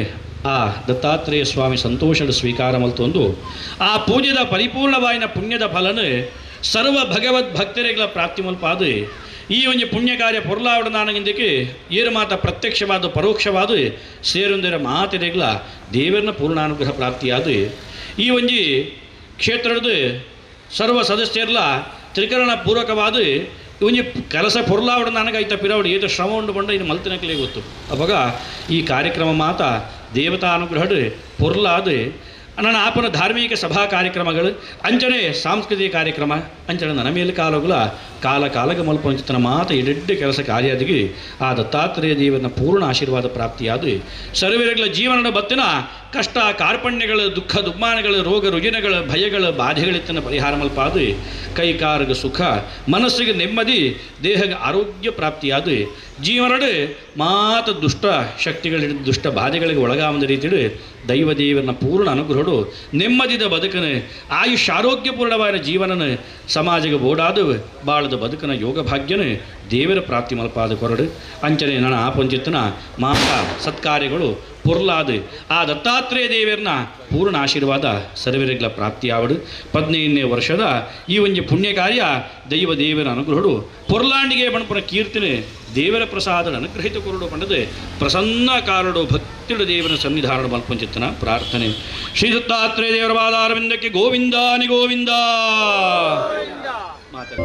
ಆ ದತ್ತಾತ್ರೇಯ ಸ್ವಾಮಿ ಸಂತೋಷದ ಸ್ವೀಕಾರ ಮಲ್ತೊಂದು ಆ ಪೂಜೆದ ಪರಿಪೂರ್ಣವಾಯಿನ ಪುಣ್ಯದ ಫಲನ ಸರ್ವ ಭಗವದ್ ಭಕ್ತರಿಗಳ ಪ್ರಾಪ್ತಿ ಮಲ್ಪಾದ ಈ ಒಂಜಿ ಪುಣ್ಯ ಕಾರ್ಯ ಪೊರ್ಲಾವಡ ನಾನಗಿಂದಕ್ಕೆ ಏರು ಮಾತ ಪ್ರತ್ಯಕ್ಷವಾದ ಪರೋಕ್ಷವಾದ ಸೇರೊಂದರ ಮಾತೆರೆಗ್ಲ ದೇವರನ ಪೂರ್ಣಾನುಗ್ರಹ ಪ್ರಾಪ್ತಿಯಾದ ಈ ಒಂಜಿ ಕ್ಷೇತ್ರದ ಸರ್ವ ಸದಸ್ಯರ್ಲ ತ್ರಿಕರಣ ಪೂರಕವಾದ ಒಂಜಿ ಕೆಲಸ ಪೊರ್ಲಾವಡ ನನಗಾಯ್ತ ಪಿರವಡು ಏತ ಶ್ರಮ ಉಂಡು ಬಂಡ ಇದು ಮಲ್ತಿನಕ್ಲೇ ಗೊತ್ತು. ಅವಾಗ ಈ ಕಾರ್ಯಕ್ರಮ ಮಾತ ದೇವತಾನುಗ್ರಹಡು ಪೊರ್ಲಾದ ನನ್ನ ಆಪನ ಧಾರ್ಮಿಕ ಸಭಾ ಕಾರ್ಯಕ್ರಮಗಳು ಅಂಚನೆ ಸಾಂಸ್ಕೃತಿಕ ಕಾರ್ಯಕ್ರಮ ಅಂಚನೆ ನನ್ನ ಮೇಲೆ ಕಾಲಗುಲ ಕಾಲ ಕಾಲಗ ಮಲ್ಪಂಚಿತನ ಮಾತ ಎಡೆಡ್ಡೆ ಕೆಲಸ ಕಾರ್ಯಾದಿಗೆ ಆ ದತ್ತಾತ್ರೇಯ ದೇವನ ಪೂರ್ಣ ಆಶೀರ್ವಾದ ಪ್ರಾಪ್ತಿಯಾದ ಸರ್ವರಗಳ ಜೀವನದ ಬತ್ತಿನ ಕಷ್ಟ ಕಾರ್ಪಣ್ಯಗಳು ದುಃಖ ದುಮ್ಮಾನಗಳು ರೋಗ ರುಜಿನಗಳು ಭಯಗಳು ಬಾಧೆಗಳಿತ್ತನ ಪರಿಹಾರ ಮಲ್ಪಾದ ಕೈಕಾರಗ ಸುಖ ಮನಸ್ಸಿಗೆ ನೆಮ್ಮದಿ ದೇಹಗೆ ಆರೋಗ್ಯ ಪ್ರಾಪ್ತಿಯಾದ ಜೀವನದ ಮಾತ ದುಷ್ಟ ಶಕ್ತಿಗಳ ದುಷ್ಟ ಬಾಧೆಗಳಿಗೆ ಒಳಗಾಮದ ರೀತಿಯಲ್ಲಿ ದೈವದೇವನ ಪೂರ್ಣ ಅನುಗ್ರಹಡು ನೆಮ್ಮದಿದ ಬದುಕನ ಆಯುಷ್ ಆರೋಗ್ಯಪೂರ್ಣವಾದ ಜೀವನನ ಸಮಾಜಕ್ಕೆ ಬೋಡಾದ ಬಾಳದ ಬದುಕನ ಯೋಗ ಭಾಗ್ಯನ ದೇವರ ಪ್ರಾಪ್ತಿ ಮಲ್ಪಾದ ಕೊರಡು ಅಂಚನೆ ನನ್ನ ಆಪಂಚಿತನ ಮಾತಾ ಸತ್ಕಾರ್ಯಗಳು ಪೊರ್ಲಾದ ಆ ದತ್ತಾತ್ರೇಯ ದೇವರನ್ನ ಪೂರ್ಣ ಆಶೀರ್ವಾದ ಸರ್ವರಿಗಳ ಪ್ರಾಪ್ತಿಯಾವಡು. 15ನೇ ವರ್ಷದ ಈ ಒಂಜಿ ಪುಣ್ಯ ಕಾರ್ಯ ದೈವ ದೇವರ ಅನುಗ್ರಹಡು ಪೊರ್ಲಾಂಡಿಗೆ ಬಣಪುರ ಕೀರ್ತನೆ ದೇವರ ಪ್ರಸಾದ ಅನುಗ್ರಹಿತ ಕೊರಡು ಪಂಡದೆ ಪ್ರಸನ್ನ ಕಾರಡು ಭಕ್ತಿಡು ದೇವರ ಸನ್ನಿಧಾನ ಮಲ್ಪಂಚಿತ್ತನ ಪ್ರಾರ್ಥನೆ. ಶ್ರೀ ದತ್ತಾತ್ರೇಯ ದೇವರ ಪಾದಾರವಿಂದಕ್ಕೆ ಗೋವಿಂದಾನಿ ಗೋವಿಂದ ಮಾತಾಡ.